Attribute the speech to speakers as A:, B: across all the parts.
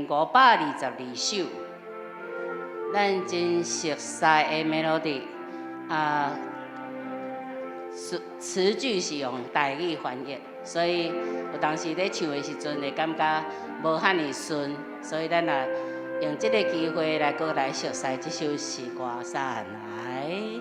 A: 522首，咱真熟悉的 melody 啊，詞句是用台語翻譯，所以有當時咧唱的時陣會感覺無遐爾順，所以咱也用這個機會來閣來熟悉這首詩歌，啥來。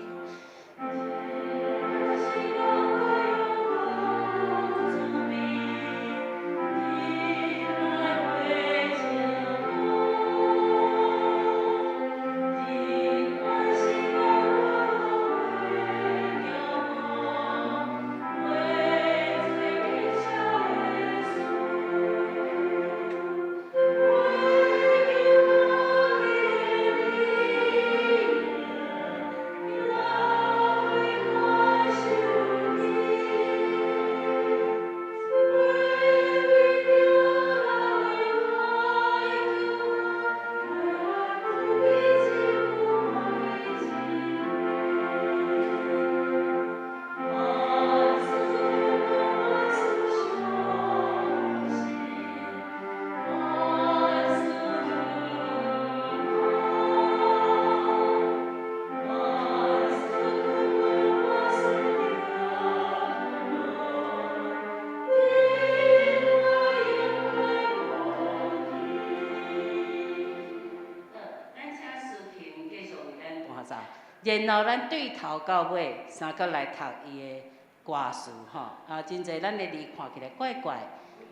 A: 然後咱對頭到尾三閣來讀伊的歌詞吼，啊，真濟咱的字看起來怪怪，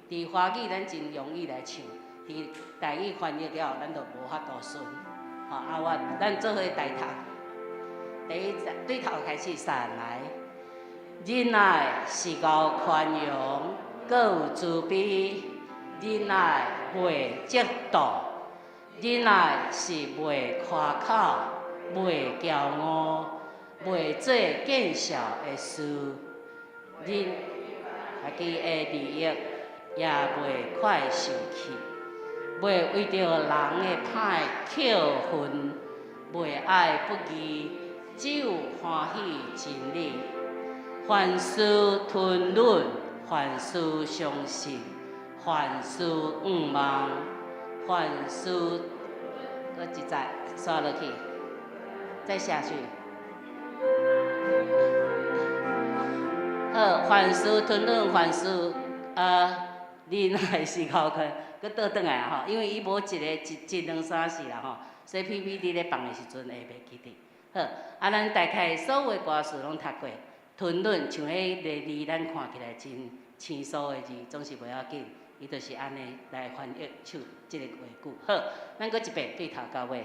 A: 佇華語咱真容易來唱，佇台語翻譯了後，咱就無法度順。吼，啊，我咱做伙來讀，第一對頭開始三來，仁愛是夠寬容，閣有慈悲，仁愛袂嫉妒，仁愛是袂誇口，袂驕傲，袂做見笑的事，忍家己的利益，也袂快受氣，袂為著人的歹扣恨，袂愛不義，只有歡喜真理。凡事吞忍，凡事相信，凡事向望，凡事閣一再刷落去。再下去。好，凡事吞忍，凡事忍耐是靠佢，閣倒轉來吼，因為伊無一個一、一兩三四啦吼，所以 PPT 咧放的時陣會袂記得。好，啊，咱大概所有的歌詞攏讀過，吞忍像彼个字，咱看起來真生疏的字，總是袂要緊，伊就是按呢來翻譯唱這个話句。好，咱閣一遍對頭到尾。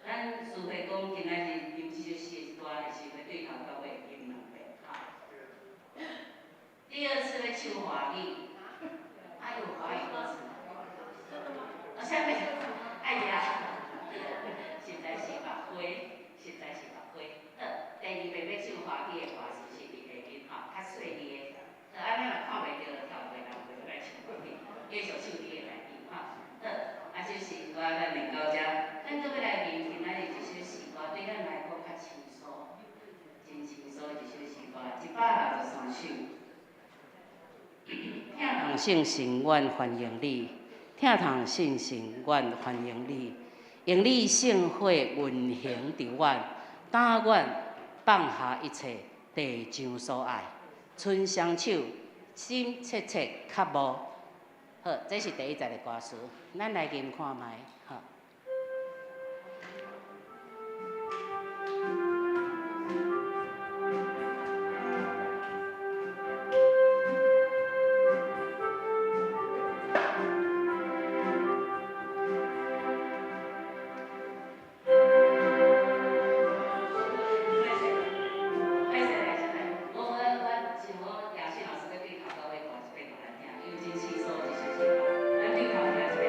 A: 咱除非講今仔日啉這首詩的歌，是會對頭到尾吟兩遍，哈。第二次咧唱華語，啊有華語歌詞。啊，啥物？哎呀，實在是白花，實在是白花。好，第二遍欲唱華語的歌詞是佇下面吼，較細膩的。好，啊，咱若看袂著，跳過人過來唱華語，繼續唱你的代誌，哈。好，啊，這首歌咱會到遮，咱閣欲來聆聽咱的一首詩歌，對咱來講較輕鬆，真輕鬆的一首詩歌，163首。疼痛聖神，阮歡迎你；疼痛聖神，阮歡迎你。用你聖火運行佇阮，帶阮放下一切，地上所愛，伸雙手，心切切渴慕。好，這是第一節的歌詞，咱來吟看覓，好。我想講雅訓老師欲對頭到尾歌一遍予咱聽，伊有真細數這首詩歌，咱對頭聽一遍。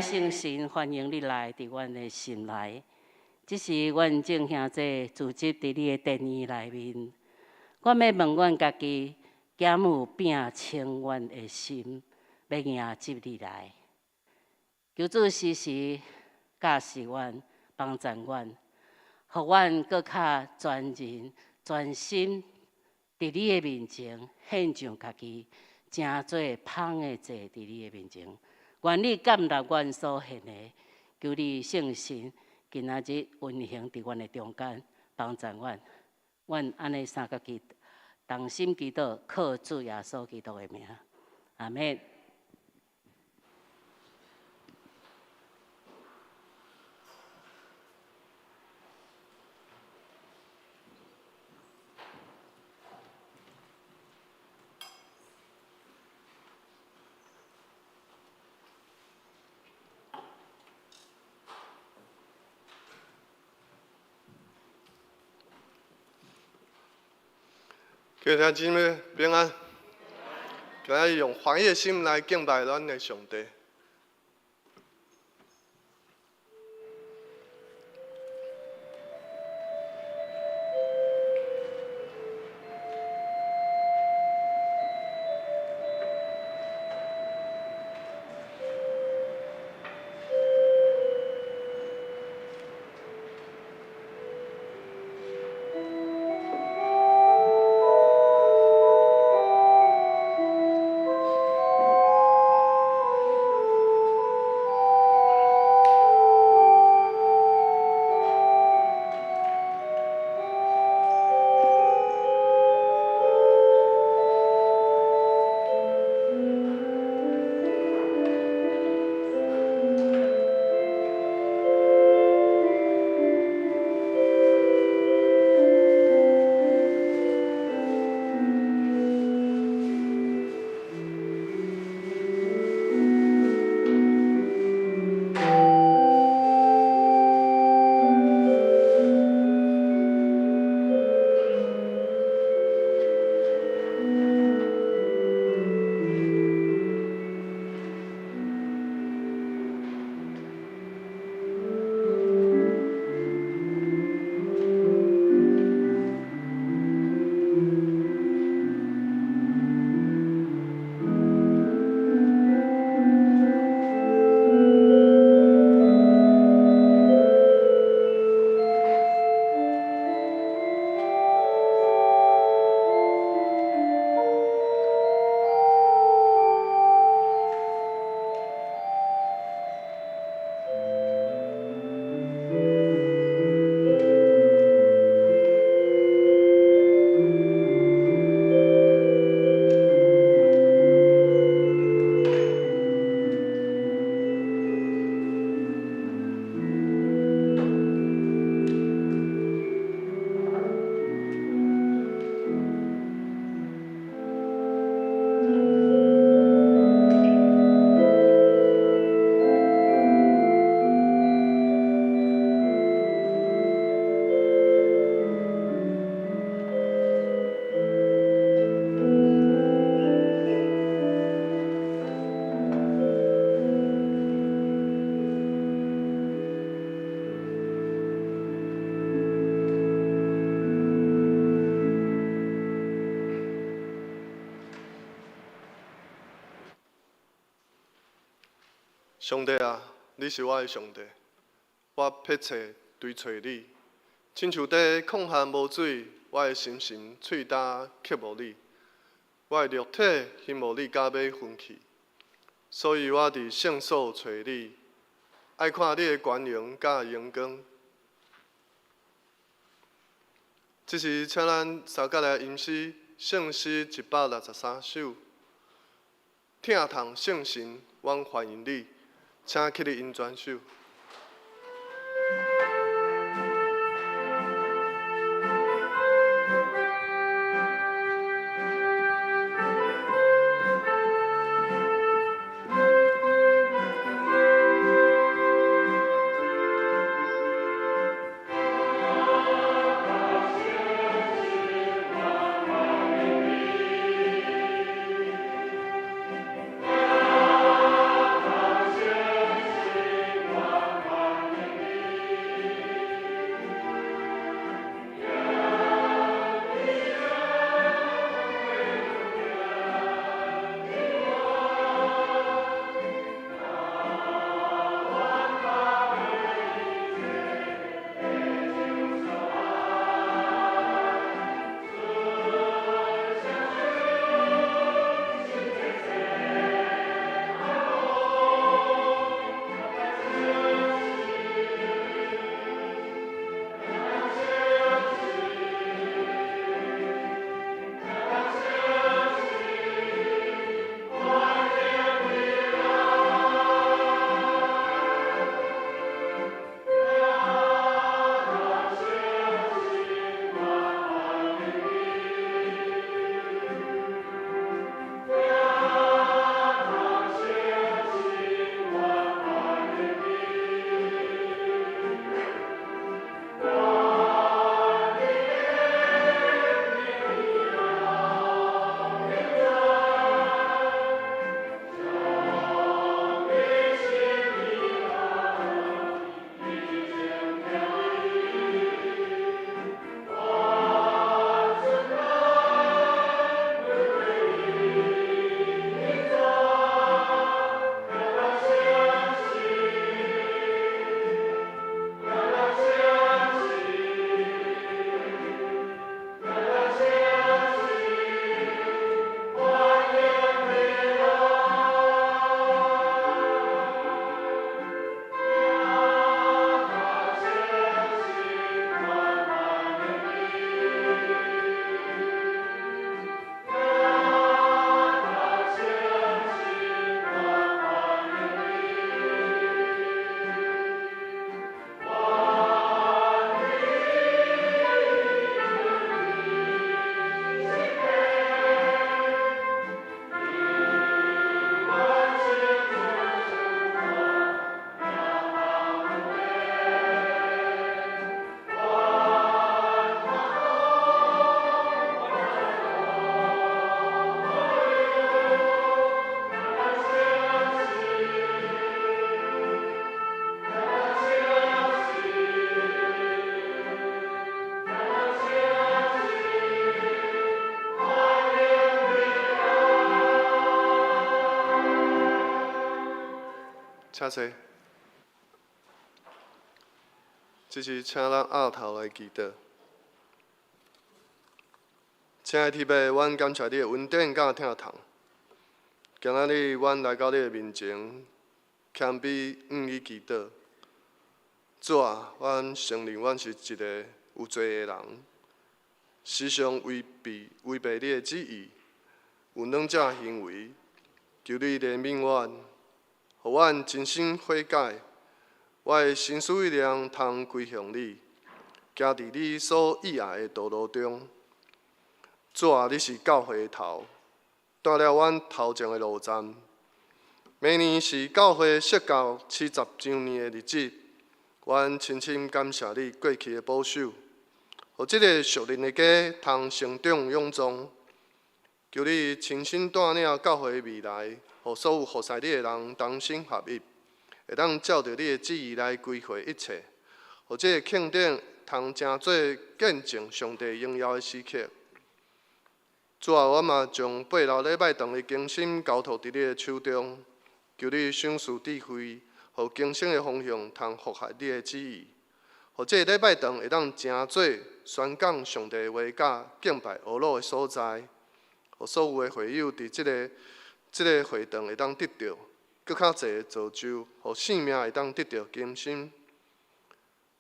A: 聖神，歡迎你來佇阮的心內。這是阮眾兄弟聚集佇你的殿院內面。阮欲問阮家己，敢有摒清阮的心，欲迎接你來。求主時時教示阮，幫贊阮，予阮閣較全人全心佇你的面前獻上家己，成做芳的祭佇你的面前。願你接納阮所獻的，求你聖神今仔日運行佇阮的中間，幫助阮。阮按呢三個祈，同心祈禱，靠主耶穌基督的名，阿們。
B: 各位弟兄姊妹平安，今日用歡喜的心來敬拜咱的上帝。上帝啊，你是我的上帝，我迫切追揣你，親像佇曠旱無水，我的心神喙焦渴慕你，我的肉體希望你到尾昏去，所以我佇聖所揣你，愛看你的權能佮榮光。這時，請咱三角來吟詩，聖詩163首，疼痛聖神，阮歡迎你。請起立引轉手。請坐。這是請咱僫頭來祈禱。親愛的天父，阮感謝你的恩典佮疼痛。今仔日，阮來到你的面前，謙卑向你祈禱。主啊，阮承認阮是一个有罪的人，時常違背你的旨意，有軟弱行為。求你憐憫阮，予阮真心悔改。我的心思意念通歸向你，行佇你所喜愛的道路中。主啊，你是教會的頭，帶領阮頭前的路站。明年是教會設教70週年的日子，阮深深感謝你過去的保守，予這個屬靈的家通成長勇壯。求你親身帶領教會的未來，予所有服侍你的人同心合一，會當照著你的旨意來規劃一切，予這个慶典通成做見證上帝榮耀的時刻。主啊，我嘛將拜六禮拜堂的更新交託佇你的手中，求你賞賜智慧，予更新的方向通符合你的旨意，予這个禮拜堂會當成做宣講上帝話佮敬拜阿魯的所在，予所有的會友佇這个會堂會當得著閣較濟的造就，予性命會當得著更新。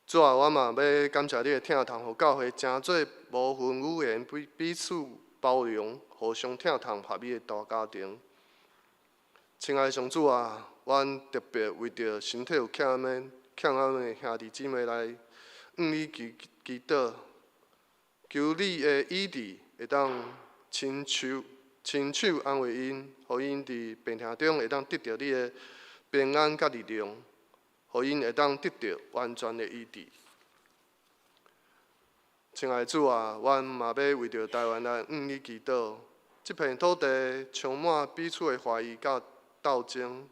B: 主啊，我嘛欲感謝你的疼痛，予教會成做無分語言、彼此包容、互相疼痛合一的大家庭。親愛的上主啊，阮特別為著身體有欠安的兄弟姊妹來向你祈禱，求你的醫治會當親手安慰𪜶，予𪜶佇病痛中會當得著你的平安佮力量，予𪜶會當得著完全的醫治。親愛的主啊，阮嘛欲為著台灣來向你祈禱。這片土地充滿彼此的懷疑佮鬥爭，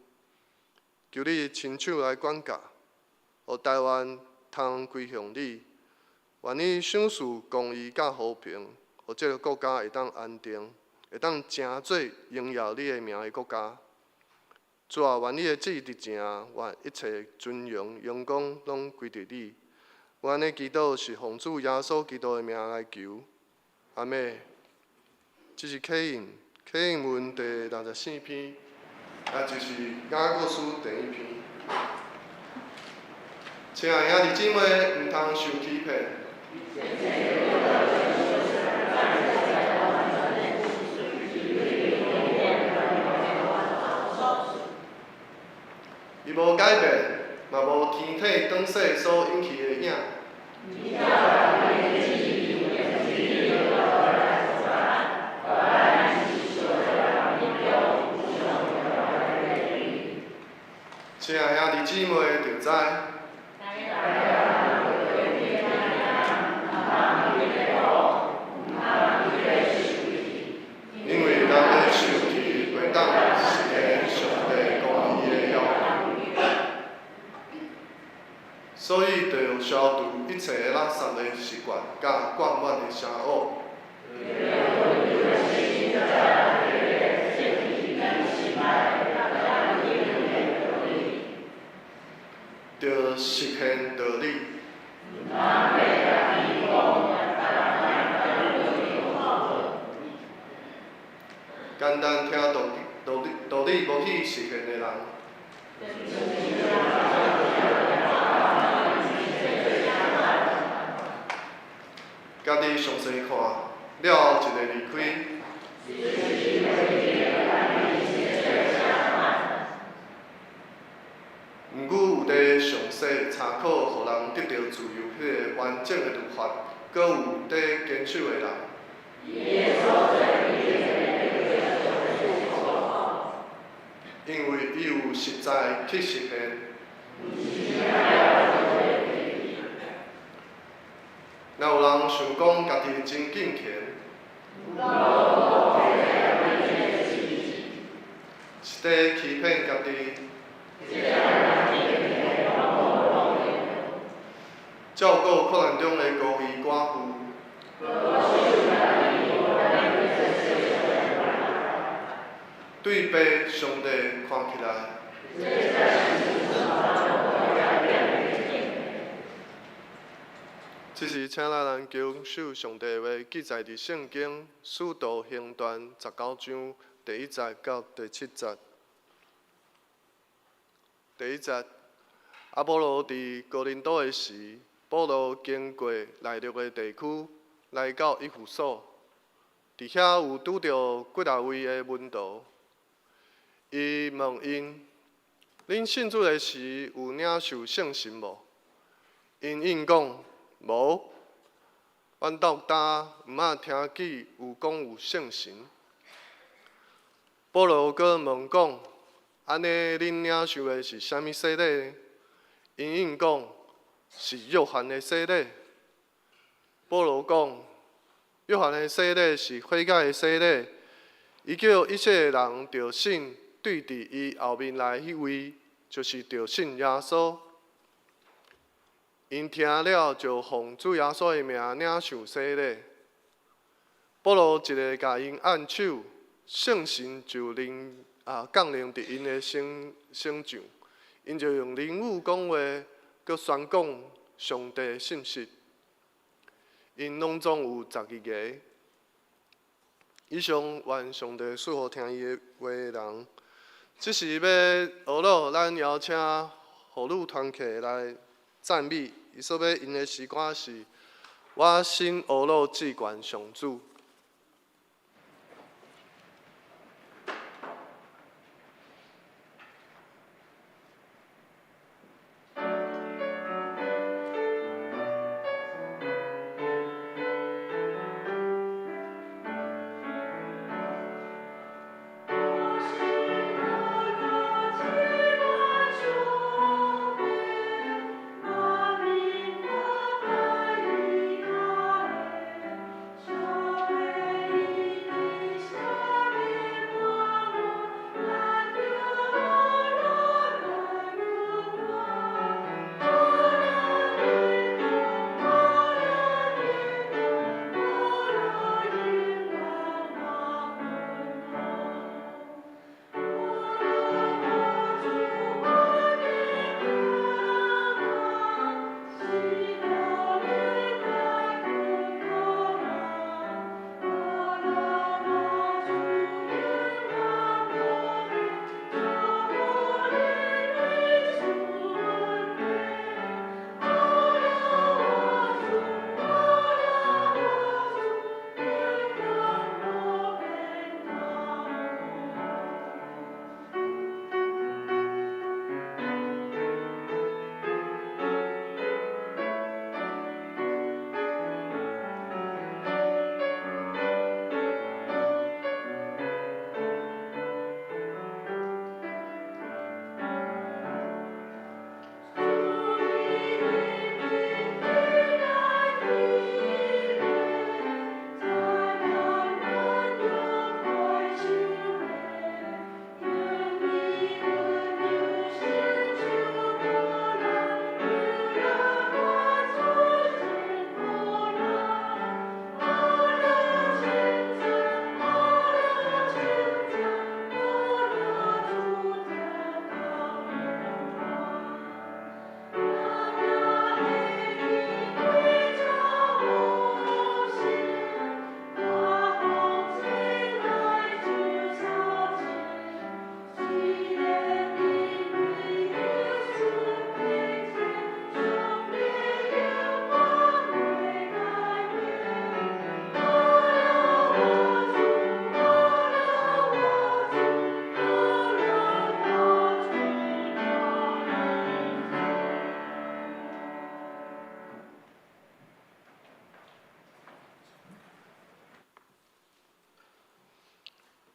B: 求你親手來管教，予台灣通歸向你。願你賞賜公義佮和平，予這个國家會當安定，會當成做榮耀你的名的國家。主啊，願你的旨意佇成，願一切尊榮、榮光攏歸佇你。阮的祈禱是奉主耶穌基督的名來求，阿們。這是啟應，啟應文第64篇，也就是雅各書第一篇。親愛兄弟姊妹，毋通受欺騙。伊無改變，嘛無天體轉勢所引起的影。親愛兄弟姊妹，著知。因為人的受氣袂當實現上帝公義的要求，所以著欲消除一切垃圾的習慣，佮灌滿的邪惡。著實現道理。簡單聽道理無去實現的人。家己詳細看了後，一个離開。毋過有佇詳細查考，予人得著自由彼个完整的律法，閣有佇堅守的人。因為伊有實在去實現。若有人想講家己真敬虔，是佇欺騙家己。照顧苦難中的孤兒寡婦。對爸上帝看起來。這時，請咱人謹守上帝的話，記載佇聖經《使徒行傳》19章第1節到第7節。第1節，阿波羅佇哥林多的時，保羅經過內陸的地區，來到以弗所，佇遐有拄著幾若位的門徒。伊問𪜶：恁信主的時有領受聖神無？𪜶應講：無。阮到今毋捌聽見有講有聖神。保羅閣問講：按呢，恁領受的是啥物洗禮呢？𪜶應講：是約翰的洗禮。保羅講：約翰的洗禮是悔改的洗禮，伊叫一切的人著信對佇伊後面來彼位，就是著信耶穌。𪜶聽了，就奉主耶穌的名領受洗禮。保羅一个共𪜶按手，聖神就臨降臨佇𪜶的身身上，𪜶就用靈語講話，閣宣講上帝的信息。𪜶攏總有12個。以上願上帝賜福聽伊的話的人。這時欲學了，咱邀請婦女團契來讚美。伊所欲用的詩歌是《我心呵咾至懸上主》。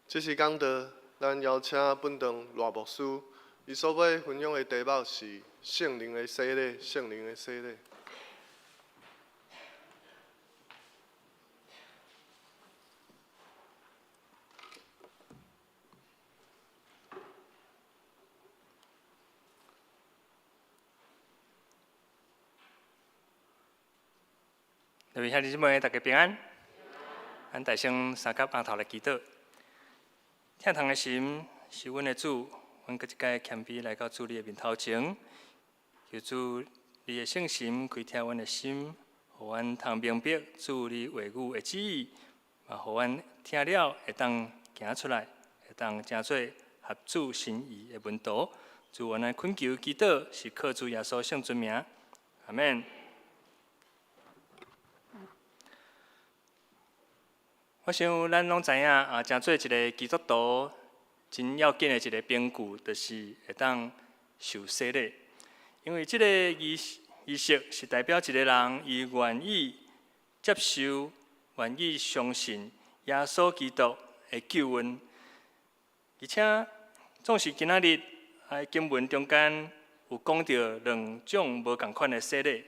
B: 這時講道，咱邀請本堂賴牧師，伊所欲分享的題目是聖靈的洗禮，聖靈的洗禮。
C: 各位兄弟姊妹，大家平安。咱大聲三甲尪頭來祈禱。疼痛的神是阮的主，阮閣一擺謙卑來到主你的面頭前，求主你的聖神開啟阮的心，予予阮通明白主你話語的旨意，嘛予阮聽了會當行出來，會當成做合主心意的門徒。主，阮來懇求祈禱，是靠主耶穌聖尊名，阿們。我想咱攏知影啊，成做一个基督徒真要緊的一个憑據，就是會當受洗禮。因為這个儀式是代表一个人伊願意接受、願意相信耶穌基督的救恩。而且，總是今仔日喺經文中間有講著兩種無仝款的洗禮。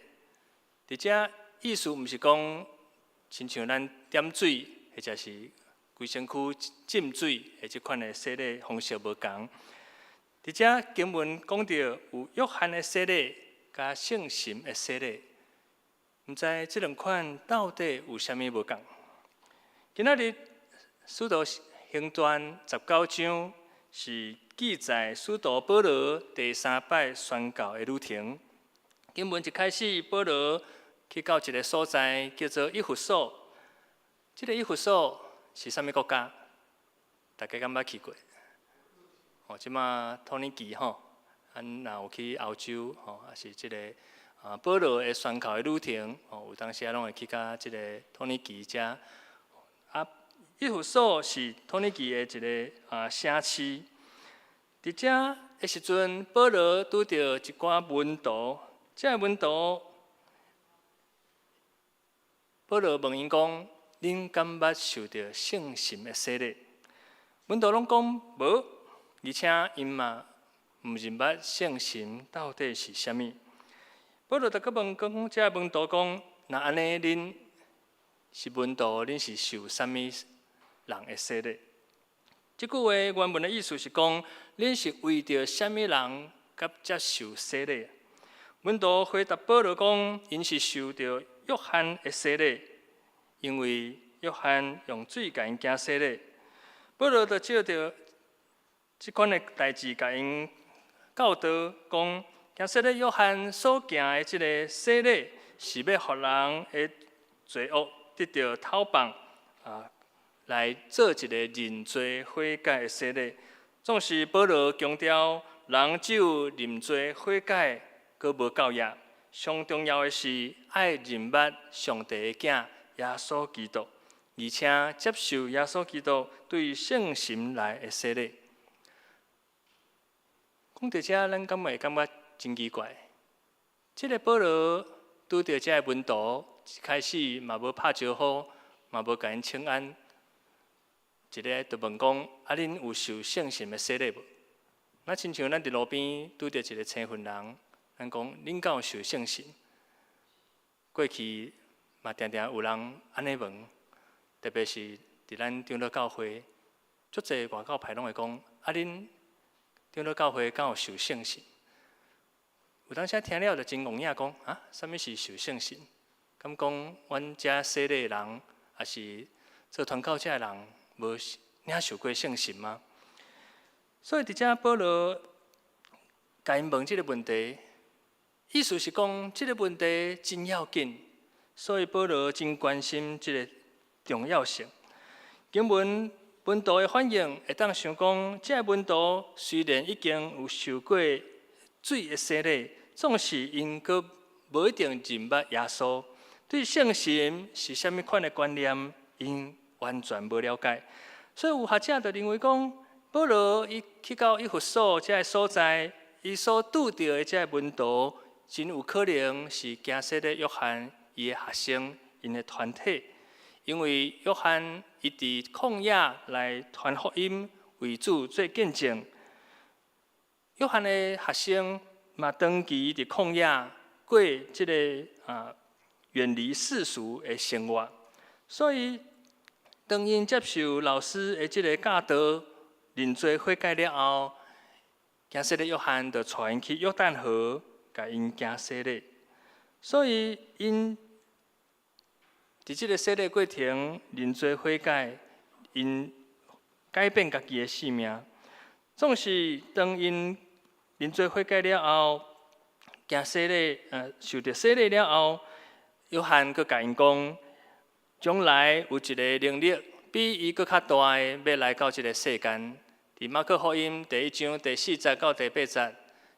C: 佇遮意思毋是講親像咱點水，或者是規身軀浸水的這款的洗禮方式無仝。佇遮經文講著有約翰的洗禮佮聖神的洗禮，毋知這兩款到底有啥物無仝？今仔日使徒行傳19章是記載使徒保羅第三擺宣教的旅程。經文一開始，保羅去到一个所在叫做以弗所。這个以弗所是啥物國家？大家敢捌去過？哦，這馬土耳其吼，咱若有去歐洲吼，抑是這个啊保羅的宣教的旅程，吼，有當時啊攏會去到這个土耳其遮。啊，以弗所是土耳其的一个城市。佇遮的時陣，保羅拄著一寡門徒，這个門徒，保羅問𪜶講：恁敢捌受著聖神的洗禮？門徒攏講無，而且𪜶嘛毋認捌聖神到底是啥物。保羅就閣問講，這个門徒講：若按呢，恁是門徒，恁是受啥物人的洗禮？這句話原文的意思是講，恁是為著啥物人佮接受洗禮？門徒回答保羅講，𪜶是受著約翰的洗禮，因為約翰用水共𪜶行洗禮。保羅就照著這款的代誌，共𪜶教導講，行洗禮約翰所行的這个洗禮，是欲予人的罪惡得著透放啊，來做一个認罪悔改的洗禮。總是保羅強調，人只有認罪悔改，閣無夠額。上重要的是愛認捌上帝的囝耶穌基督，而且接受耶穌基督對聖神來的洗禮。講到遮，咱敢會感覺真奇怪？這个保羅拄著這个門徒，一開始嘛無拍招呼，嘛無共𪜶請安。一个就問講：啊，恁有受聖神的洗禮無？若親像咱佇路邊拄著一个生份人，咱講恁敢有受聖神？過去嘛定定有人按呢問，特別是佇咱長老教會，足濟外口牌攏會講：啊，恁長老教會敢有受聖神？有當時聽了就真戇影講：啊，啥物是受聖神？敢講阮遮洗禮的人，抑是做傳教者的人？無領受過聖神嗎？所以佇遮保羅共𪜶問這个問題，意思是講這个問題真要緊，所以保羅真關心這个重要性。經文門徒的反應會當想講，這个門徒雖然已經有受過水的洗禮，總是𪜶閣無一定認捌耶穌，對聖神是啥物款的觀念，𪜶完全無了解，所以有學者就認為講，保羅伊去到以弗所這个所在，伊所拄著的這个門徒，真有可能是行洗禮約翰伊的學生，𪜶的團體，因為約翰伊佇曠野來傳福音，為主做見證。約翰的學生嘛，長期佇曠野過這个遠離世俗的生活，所以，當𪜶接受老師的這个教導，認罪悔改了後，行洗禮約翰就帶𪜶去約旦河，共𪜶行洗禮。所以，𪜶佇這个洗禮過程認罪悔改，𪜶改變家己的性命。總是當𪜶認罪悔改了後，行洗禮，受著洗禮了後，約翰閣共𪜶講，將來有一个能力比伊閣較大的，欲來到這个世間。佇馬可福音第一章第四節到第八節，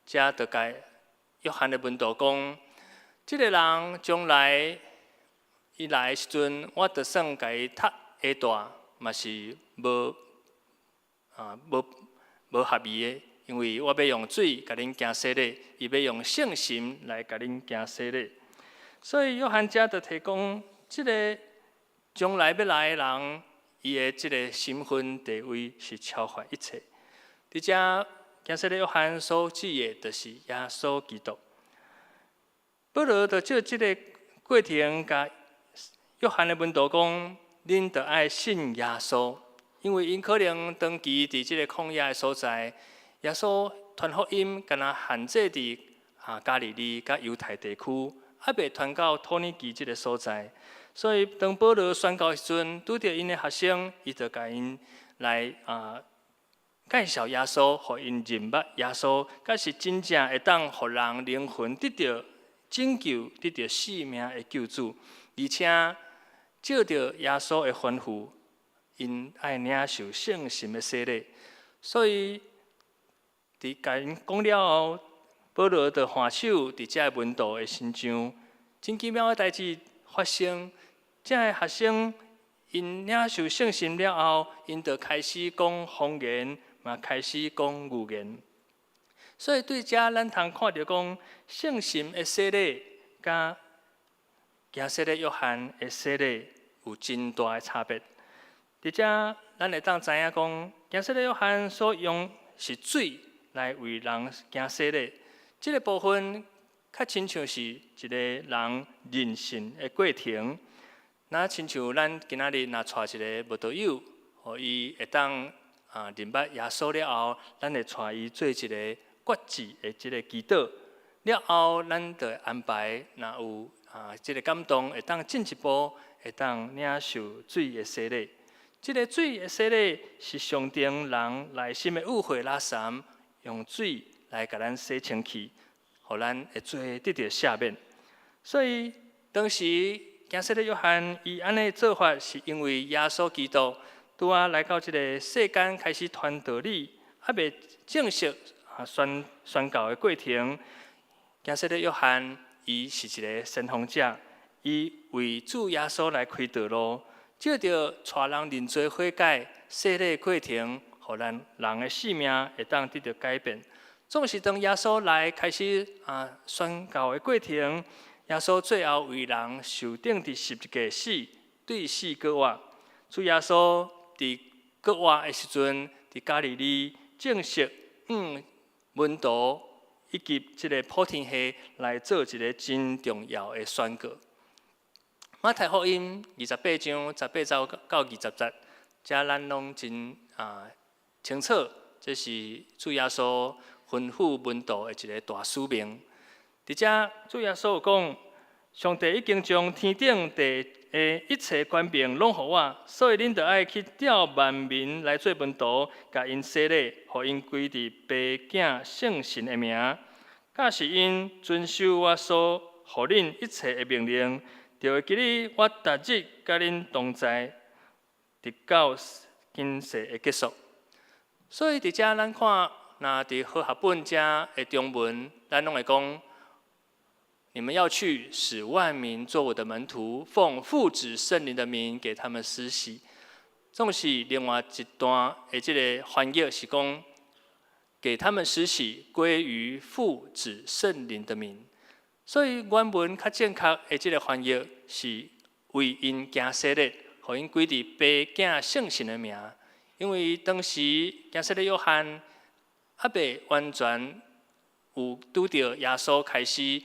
C: 遮就共約翰的門徒講，這个人將來伊來的時陣，我就算共伊脫鞋帶，嘛是無啊無無合宜的，因為我欲用水共恁行洗禮，伊欲用聖神來共恁行洗禮。所以約翰遮就提講，這个將來欲來的人，伊的這个身份地位是超越一切。佇遮行洗禮約翰所指的，就是耶穌基督。保羅就借這个過程，共約翰的門徒講：恁著愛信耶穌，因為𪜶可能長期佇這个曠野的所在，耶穌傳福音，敢若限制佇加利利佮猶太地區，猶未傳到土耳其這个所在。所以當保羅宣教的時陣，拄著𪜶的學生，伊就共𪜶來介紹耶穌，予𪜶認捌耶穌，才是真正會當予人靈魂得著拯救、得著性命的救主。而且照著耶穌的吩咐，𪜶愛領受聖神的洗禮。所以，佇共𪜶講了後，保羅就還手佇遮个門徒的身上，真奇妙的代誌發生。遮个學生𪜶領受聖神了後，𪜶就開始講方言，嘛開始講預言。所以對遮咱通看著講，聖神的洗禮佮行洗禮約翰的洗禮有真大的差別。佇遮咱會當知影講，行洗禮約翰所用是水來為人行洗禮，這个部分較親像是一个人認信的過程。若親像咱今仔日若帶一个慕道友，予伊會當認捌耶穌了後，咱會帶伊做一个決志的這个祈禱。了後，咱就會安排，若有這个感動，會當進一步會當領受水的洗禮。這个水的洗禮是象徵人內心的污穢垃圾，用水來共咱洗清氣，予咱的罪得著赦免。所以當時行洗禮約翰伊按呢做法，是因為耶穌基督拄仔來到這个世間開始傳道理，猶未正式宣宣教的過程。行洗禮約翰伊是一个先鋒者，伊為主耶穌來開道路，藉著帶人認罪悔改、洗禮過程，予咱人的性命會當得著改變。總是當耶穌來開始宣教的過程，耶穌最後為人受釘佇十字架死，對死閣活。主耶穌佇閣活的時陣，佇加利利正式向門徒以及這个普天下來做一个真重要的宣告。馬太福音二十八章十八節到二十節，遮咱攏真清楚，這是主耶穌吩咐門徒的一个大使命。佇遮主耶穌有講，上帝已經將天頂地的一切權柄攏予我，所以恁著愛去召萬民來做門徒，共𪜶洗禮，予𪜶歸佇父囝聖神的名。教示𪜶遵守我所予恁一切的命令，就會記得我逐日佮恁同在，直到今世的結束。所以佇遮咱看，若佇和合本遮的中文，咱攏會講：你們要去，使萬民做我的門徒，奉父子聖靈的名給他們施洗。總是另外一段的這个翻譯是講，給他們施洗歸於父子聖靈的名。所以原文較正確的這个翻譯是為𪜶行洗禮，予𪜶歸佇父囝聖神的名。因為當時行洗禮約翰猶未完全有拄著耶穌開始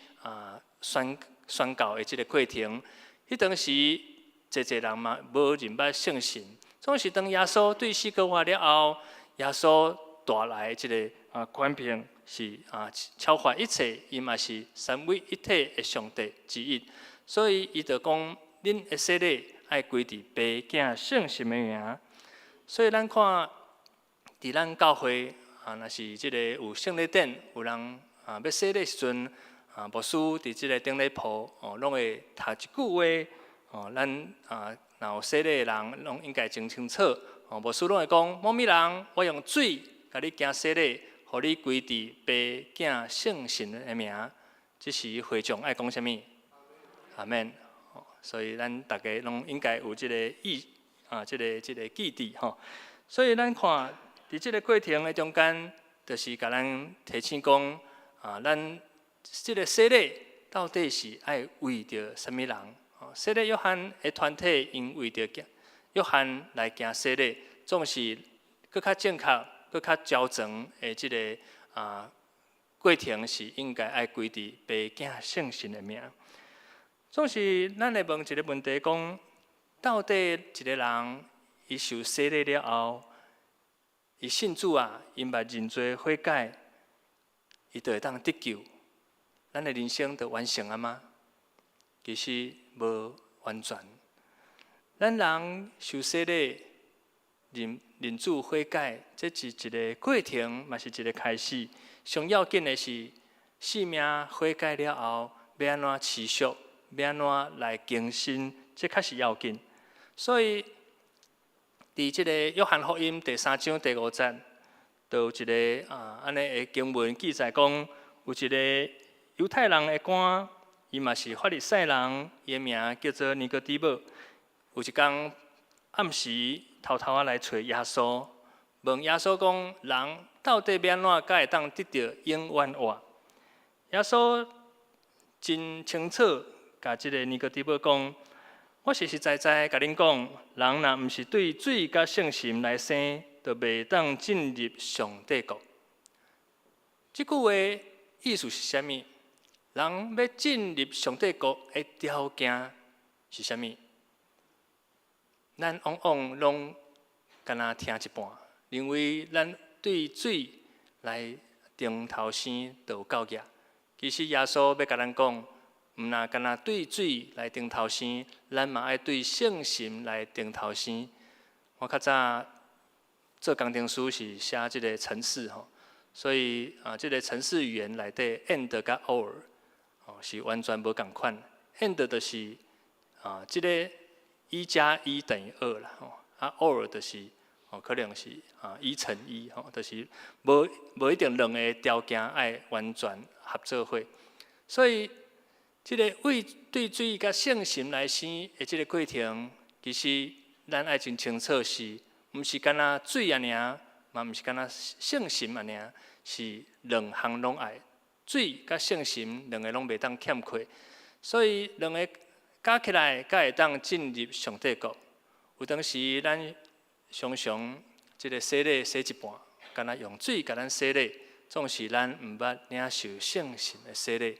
C: 宣宣教的這个過程，彼當時濟濟人嘛無認捌聖神。總是當耶穌對死閣活了後，耶穌帶來這个權柄是超越一切，伊嘛是三位一體的上帝之一。所以伊就講，恁的洗禮愛歸佇父囝聖神的名。所以咱看，佇咱教會，若是這个有聖禮典，有人欲洗禮時陣，牧師佇這个頂禮鋪哦，攏會讀一句話哦，咱啊若有洗禮的人，攏應該真清楚。哦，牧師攏會講，某物人，我用水共你行洗禮，予你歸佇父囝聖神的名。這時會眾愛講啥物？阿們。所以咱逐家攏應該有這个意啊，這个記憶吼。所以咱看佇這个過程的中間，就是共咱提醒講啊，咱這个洗禮到底是愛為著啥物人？洗禮約翰的團體𪜶為著約翰來行洗禮，總是閣較正確、閣較周全的這个過程是應該愛歸佇父囝聖神的名。總是咱會問一个問題，講到底一个人伊受洗禮了後，伊信主啊，𪜶捌認罪悔改，伊就會當得救，咱的人生就完成啊嗎？其實無完全。咱人受洗禮、認主悔改，這是一个過程，嘛是一个開始。上要緊的是，生命悔改了後，欲按怎持續，欲按怎來更新，這較是要緊。所以，佇這个約翰福音第三章第五節，就有一个按呢的經文記載講，有一个猶太人的官，伊嘛是法利賽人，伊的名叫做尼哥底母。有一工暗時偷偷仔來揣耶穌，問耶穌講：人到底欲按怎才會當得著永遠活？耶穌真清楚，共這个尼哥底母講：我實實在在共恁講，人若毋是對水佮聖神來生，就袂當進入上帝國。這句話意思是啥物？人欲進入上帝國的條件是啥物？咱往往攏敢若聽一半，認為咱對水來重頭生就有夠額。其實耶穌欲共咱講，毋若干焦對水來重頭生，咱嘛愛對聖神來重頭生。我較早做工程師是寫這个程式吼，所以啊，這个程式語言內底 and 佮 or 哦是完全無仝款。and 就是啊，這个一加一等於二啦，吼啊 or 就是哦可能是一乘一吼，就是無一定兩个條件愛完全合做伙。所以這个為對水佮聖神來生的這个過程，其實咱愛真清楚是，毋是干焦水爾爾，嘛毋是干焦聖神爾爾，是兩項攏愛。水佮聖神兩个攏袂當欠缺，所以兩个加起來，才會當進入上帝國。有當時咱常常這个洗禮洗一半，干焦用水共咱洗禮，總是咱毋捌領受聖神的洗禮。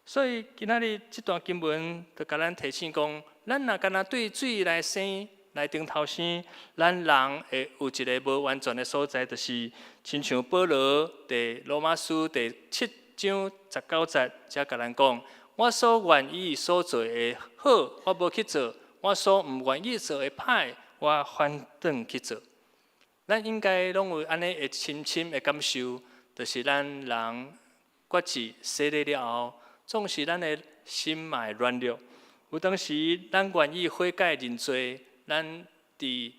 C: 所以今仔日這段經文就共咱提醒講，咱若干焦對水來生來重頭生，咱人會有一个無完全的所在，就是親像保羅佇羅馬書第七章十九節，才共咱講：我所願意所做的好，我無去做；我所毋願意做的歹，我反轉去做。咱應該攏有按呢的深深的感受，就是咱人決志洗禮了後，總是咱的心嘛會軟弱。有當時咱願意悔改認罪，咱佇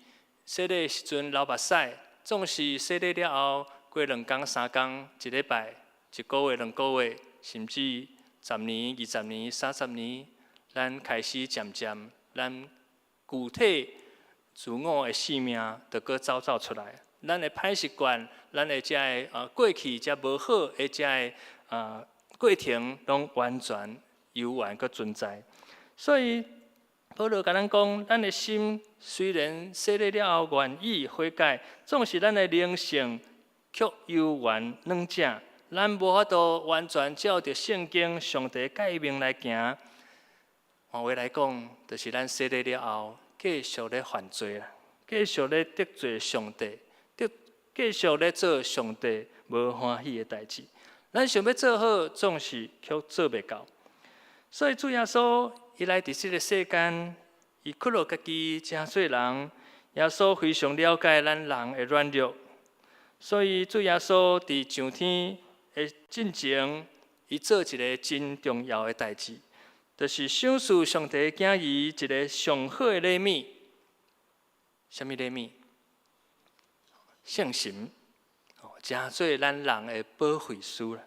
C: 洗禮時陣流目屎，總是洗禮了後過兩工三工，一禮拜、一個月、兩個月，甚至十年、二十年、三十年，咱開始漸漸，咱舊體自我的性命就閣走走出來。咱的歹習慣，咱的這个過去這無好的這个過程，攏完全猶原閣存在。所以保羅共咱講，咱的心雖然洗禮了後願意悔改，總是咱的靈性卻猶原軟正。咱無法度完全照著聖經上帝誡命來行。換話來講，就是咱洗禮了後，繼續咧犯罪啦，繼續咧得罪上帝，繼續咧做上帝無歡喜的代誌。咱想欲做好，總是卻做袂到。所以主耶穌伊來佇這个世間，伊屈落家己成做人。耶穌非常了解咱人的軟弱，所以主耶穌佇上天的進前，伊做一个真重要的代誌，就是賞賜上帝囝兒一个上好的禮物。啥物禮物？聖神，哦，成做咱人的保惠師啦。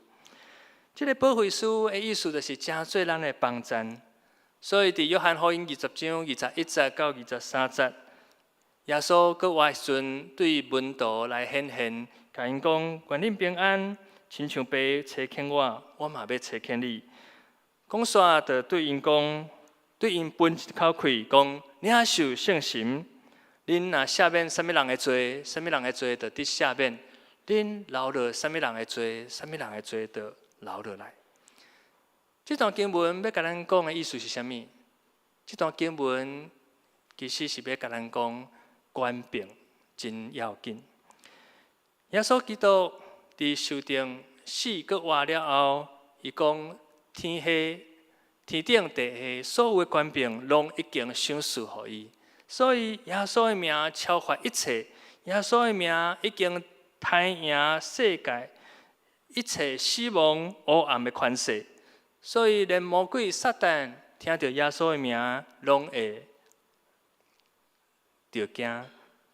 C: 這个保惠師的意思就是成做咱的幫贊。所以佇約翰福音20章21節到23節，耶穌閣活時陣對門徒來顯現，共𪜶講：願恁平安，親像爸差遣我，我嘛欲差遣你。講煞就對𪜶講，對𪜶噴一口氣，講領受聖神。恁若赦免啥物人的罪，啥物人的罪就得赦免；恁留落啥物人的罪，啥物人的罪就留落來。這段經文欲共咱講的意思是啥物？這段經文其實是欲共咱講權柄真要緊。耶穌基督佇受釘死閣活了後，伊講天下天頂地下所有的權柄，攏已經賞賜予伊。所以耶穌的名超越一切，耶穌的名已經刣贏世界一切死亡黑暗的權勢。所以連魔鬼撒旦聽著耶穌的名，攏會著驚，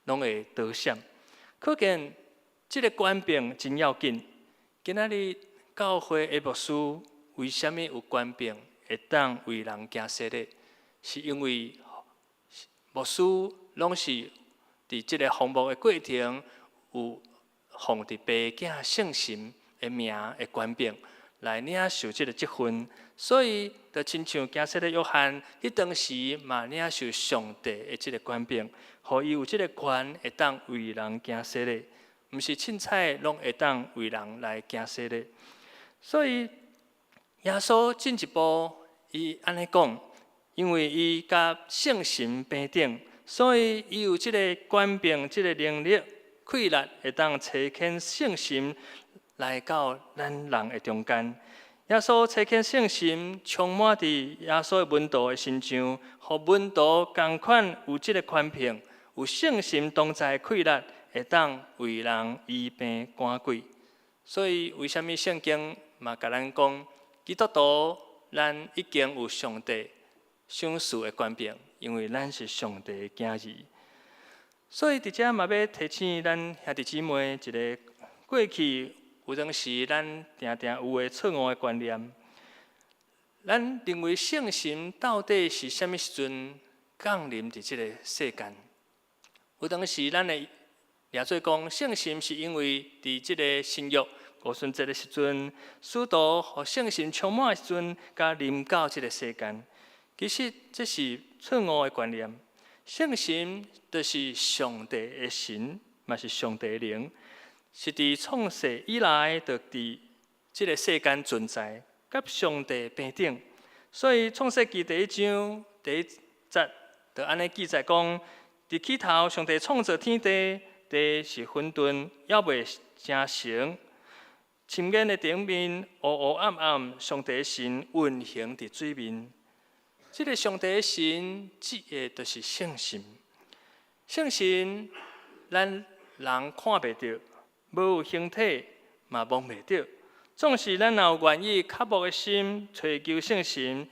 C: 攏會躲閃。可見這个權柄真要緊。今仔日教會的牧師為啥物有權柄會當為人行洗禮？是因為牧師攏是佇這个服務的過程，有奉佇爸囝聖神的名的權柄來領受這个職分，所以就親像行洗禮約翰，彼當時嘛領受上帝的這个權柄，予伊有這个權會當為人行洗禮，毋是凊彩攏會當為人來行洗禮。所以耶穌進一步伊按呢講，因為伊佮聖神平等，所以伊有這个權柄、這个能力、氣力，會當差遣聖神來到咱人的中間。耶穌差遣聖神充滿佇耶穌的門徒的身上，予門徒仝款有這个權柄，有聖神同在的氣力，會當為人醫病趕鬼。所以，為啥物聖經嘛共咱講，基督徒咱已經有上帝賞賜的權柄，因為咱是上帝的囝兒。所以佇遮嘛欲提醒咱兄弟姊妹一个過去有當時咱定定有的錯誤的觀念。咱認為聖神到底是啥物時陣降臨佇這个世間？有當時咱會掠做講聖神是因為佇這个新約五旬節的時陣，使徒予聖神充滿的時陣，才臨到這个世間。其實這是錯誤的觀念。聖神就是上帝的神，嘛是上帝的靈，是佇創世以來就佇這个世間存在，佮上帝平等。所以創世記第一章第一節就按呢記載講：佇起頭，上帝創造天地，地是混沌，猶未成形。深淵的頂面烏烏暗暗，上帝神運行佇水面。這个上帝神指的就是聖神。聖神，咱人看袂著，無有形體，嘛摸袂著。總是咱若有願意渴慕的心，揣求聖神，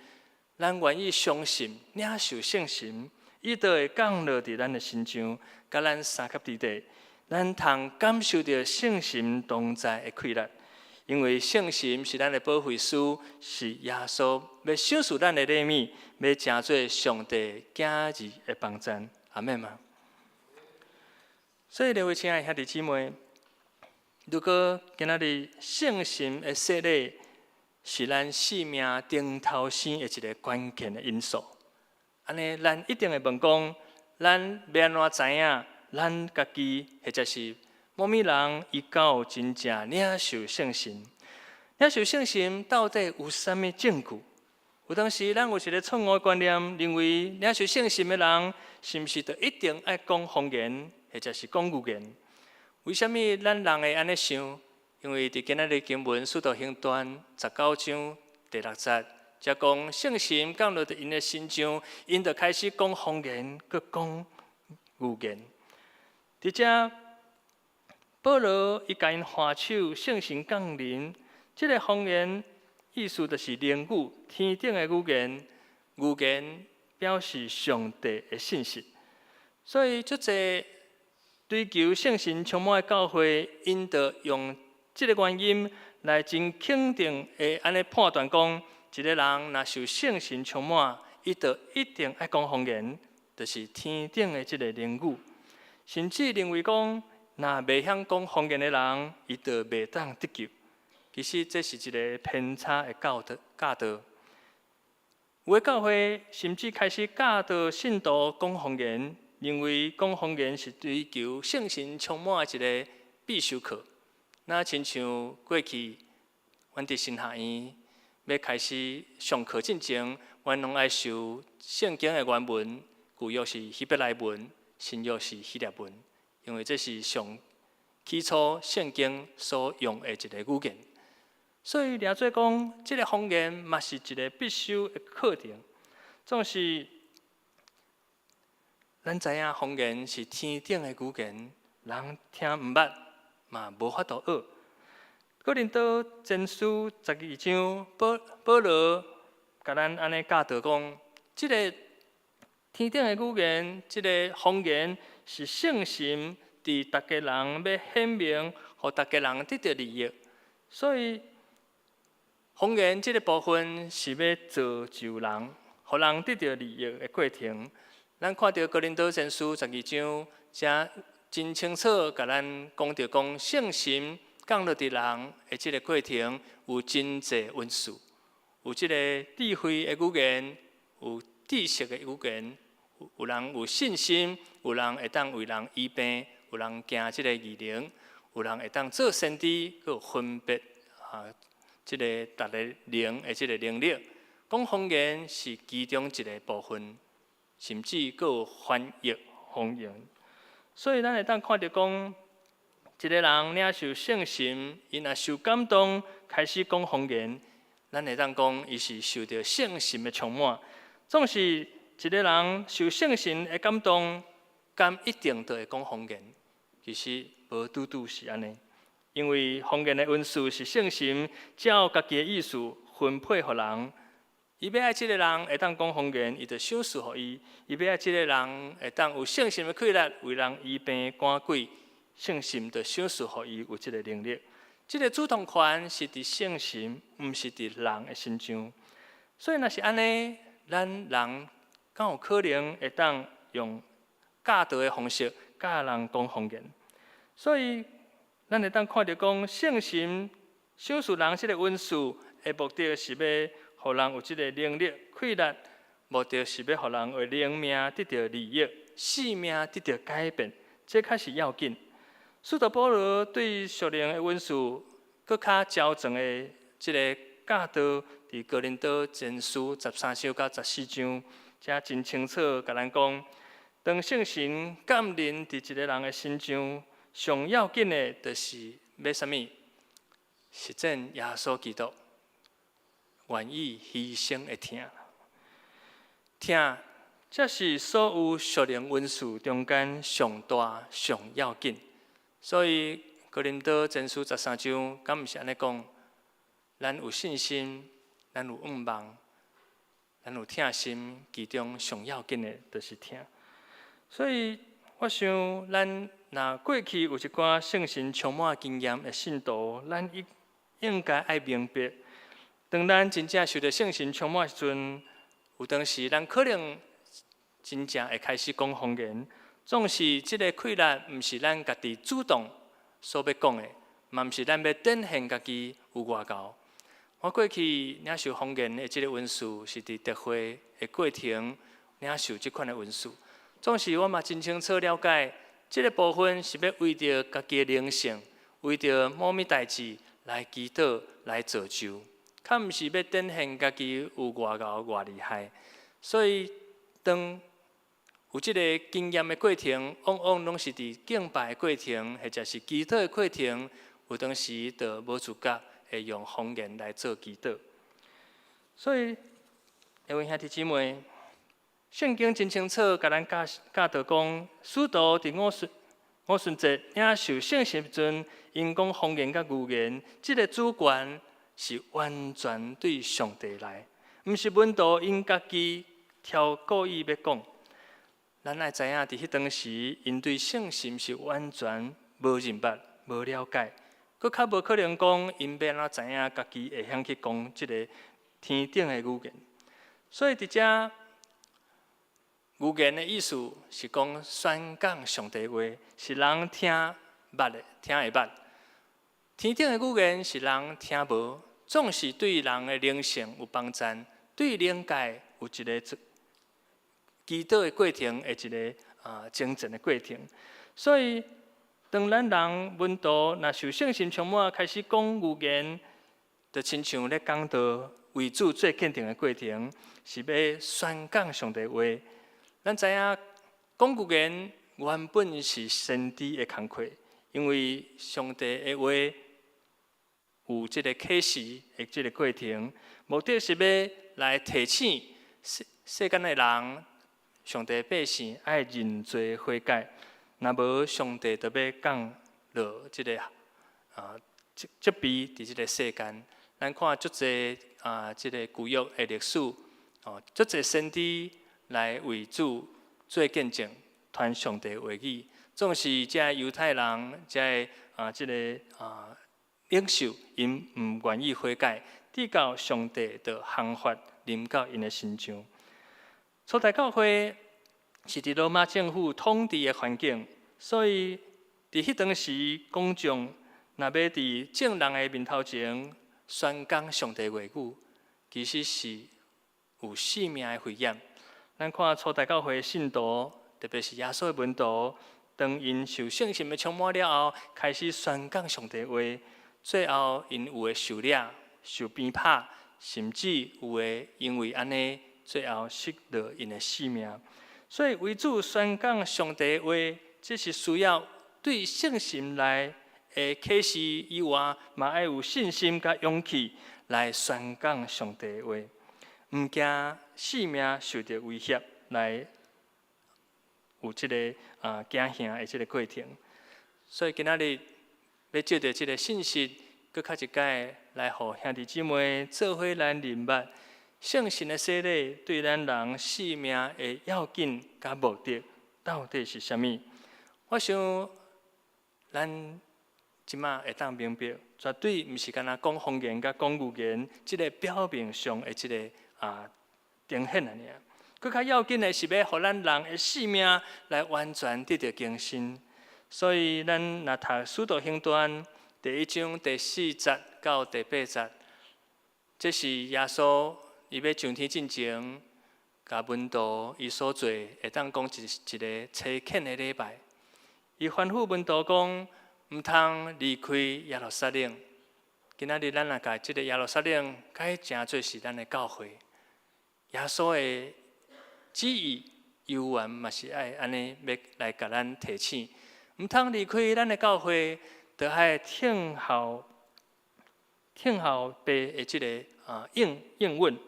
C: 咱願意相信領受聖神，伊就會降落佇咱的身上，佮咱相佮佇底，咱通感受著聖神同在的氣力。因為聖神是咱的保惠師，是耶穌欲賞賜咱的禮物，欲成做上帝囝兒的幫贊，阿們嗎？所以，各位親愛兄弟姊妹，如果今仔日聖神的洗禮是咱生命重頭生的一个關鍵的因素，按呢，咱一定會問講，咱欲按怎知影咱家己或者是某物人伊敢有真正領受聖神？領受聖神到底有啥物證據？有當時咱有一个錯誤觀念，認為領受聖神的人是毋是就一定愛講方言，或者是講預言？為啥物咱人會按呢想？因為佇今仔日經文《使徒行傳》19章第6節，才講聖神降落佇𪜶的身上，𪜶就開始講方言，閣講預言。佇遮，保羅伊共𪜶揮手，聖神降臨，這个方言意思就是靈語，天頂的語言，預言表示上帝的信息。所以，足濟追求聖神充滿的教會，𪜶就用這个原因來真肯定的按呢判斷講，一个人若受聖神充滿，伊就一定愛講方言，就是天頂的這个靈語。甚至認為講，若袂曉講方言的人，伊就袂當得救。其實這是一个偏差的教導。教導。有的教會甚至開始教導信徒講方言，認為講方言是追求聖神充滿的一个必修課。若親像過去，阮佇神學院欲開始上課進前，阮攏愛修聖經的原文，舊約是希伯來文，新約是希臘文，因為這是上起初聖經所用的一个語言。所以，掠做講，這个方言嘛是一个必修的課程。總是，咱知影方言是天頂的語言，人聽毋捌嘛無法度學。哥林多前書12章，保保羅共咱按呢教導講，這个天頂的語言，這个方言是聖神佇逐家人欲顯明，予逐家人得著利益。所以，方言這个部分是欲造就人，予人得著利益的過程。咱看著哥林多前書十二章，遮真清楚，共咱講著講聖神降落佇人的這个過程，有真濟恩賜，有這个智慧的語言，有知識的語言，有人有信心，有人會當為人醫病，有人行這个異能，有人會當做先知，閣有分別啊，這个逐个靈的這个能力。講方言是其中一个部分，甚至閣有翻譯方言。所以咱會當看著講，一个人領受聖神，伊若受感動，開始講方言，咱會當講伊是受著聖神的充滿。總是一个人受聖神的感動，敢一定就會講方言？其實無拄拄是按呢，因為方言的恩賜是聖神照家己的意思分配予人。伊欲愛這个人會當講方言，伊就賞賜予伊；伊欲愛這个人會當有聖神的氣力，為人醫病趕鬼，聖神就賞賜予伊有這个能力。這个主動權是佇聖神，毋是佇人的身上。所以若是按呢，咱人敢有可能會當用教導的方式教人講方言？所以，咱會當看著講聖神賞賜人這个恩賜的目的是欲予人有這个能力、氣力，目的是欲予人的靈命得著利益，性命得著改變，這較是要緊。使徒保羅對屬靈的恩賜，閣較周全的這个教導，佇哥林多前書13章到14章，遮真清楚，共咱講，當聖神降臨佇一个人的身上，上要緊的，就是欲啥物？實踐耶穌基督願意犧牲的疼。疼，這是所有屬靈恩賜中間上大上要緊。所以哥林多前書十三章，敢毋是按呢講？咱有信心，咱有向望，咱有疼心，其中上要緊的，就是疼。所以我想，咱若過去有一寡聖神充滿經驗的信徒，咱應應該愛明白，當咱真正受著聖神充滿的時陣，有當時咱可能真正會開始講方言。總是這个氣力，毋是咱家己主動所欲講的，嘛毋是咱欲展現家己有偌𠢕。我過去領受方言的這个恩賜，是佇特會的過程領受這款的恩賜。總是我嘛真清楚了解，這个部分是欲為著家己的靈性，為著某物代誌來祈禱、來造就，較毋是欲展現家己有偌𠢕、偌厲害。所以當有這个經驗的過程，往往攏是佇敬拜的過程，或者是祈禱的過程，有當時就無自覺會用方言來做祈禱。所以，各位兄弟姊妹，聖經真清楚，共咱教教導講，使徒佇五旬節領受聖神時陣，𪜶講方言佮預言，這个主權是完全對上帝來，毋是門徒𪜶家己挑故意欲講。咱愛知影，佇彼當時，𪜶對聖神是完全無認捌、無了解，閣較無可能講𪜶欲按怎知影家己會曉去講這个天頂的語言。所以佇遮預言的意思是講宣講上帝話，是人聽捌的，聽會捌。天頂的語言是人聽無，總是對人的靈性有幫助，對靈界有一个祈禱的過程，的一个精進的過程。所以，當咱人門徒若受聖神充滿，開始講預言，就親像咧講道為主做見證的過程，是欲宣講上帝話。咱知影講預言原本是先知的工課，因為上帝的話有這个啟示的這个過程，目的是欲來提醒世世間的人，上帝百姓愛認罪悔改，若無上帝就欲降落這个責備佇這个世間。咱看足濟這个舊約的歷史，哦，足濟先知來為主做見證，傳上帝話語，總是這猶太人，這个這个領袖，𪜶毋願意悔改，直到上帝的降罰臨到𪜶的身上。初代教會是佇羅馬政府統治的環境，所以佇彼當時，公眾若欲佇眾人的面頭前宣講上帝話語，其實是有性命的危險。咱看初代教會的信徒，特別是耶穌的門徒，當𪜶受聖神的充滿了後，開始宣講上帝話，最後𪜶有的受掠、受鞭拍，甚至有的因為按呢，最後失落𪜶的性命。所以為主宣講上帝話，這是需要對聖神來的啟示以外，嘛愛有信心佮勇氣來宣講上帝話，毋驚性命受著威脅，來有這个驚嚇的這个過程。所以今仔日欲藉著這个信息，閣較一擺來予兄弟姊妹做伙來認捌聖神的洗禮對咱人生命的要緊佮目的到底是啥物？我想咱這馬會當明白，絕對毋是干焦講方言佮講預言，這个表面上的這个呈現爾爾。閣較要緊的是欲予咱人的生命來完全得著更新。所以，咱若讀《使徒行傳》第一章第四節到第八節，這是耶穌伊欲上天進前，共門徒伊所做會當講一一个差遣的禮拜。伊吩咐門徒講，毋通離開耶路撒冷。今仔日咱若共這个耶路撒冷改成做是咱的教會，耶穌的旨意猶原嘛是愛按呢欲來共咱提醒，毋通離開咱的教會，著愛聽候聽候父的這个應應允。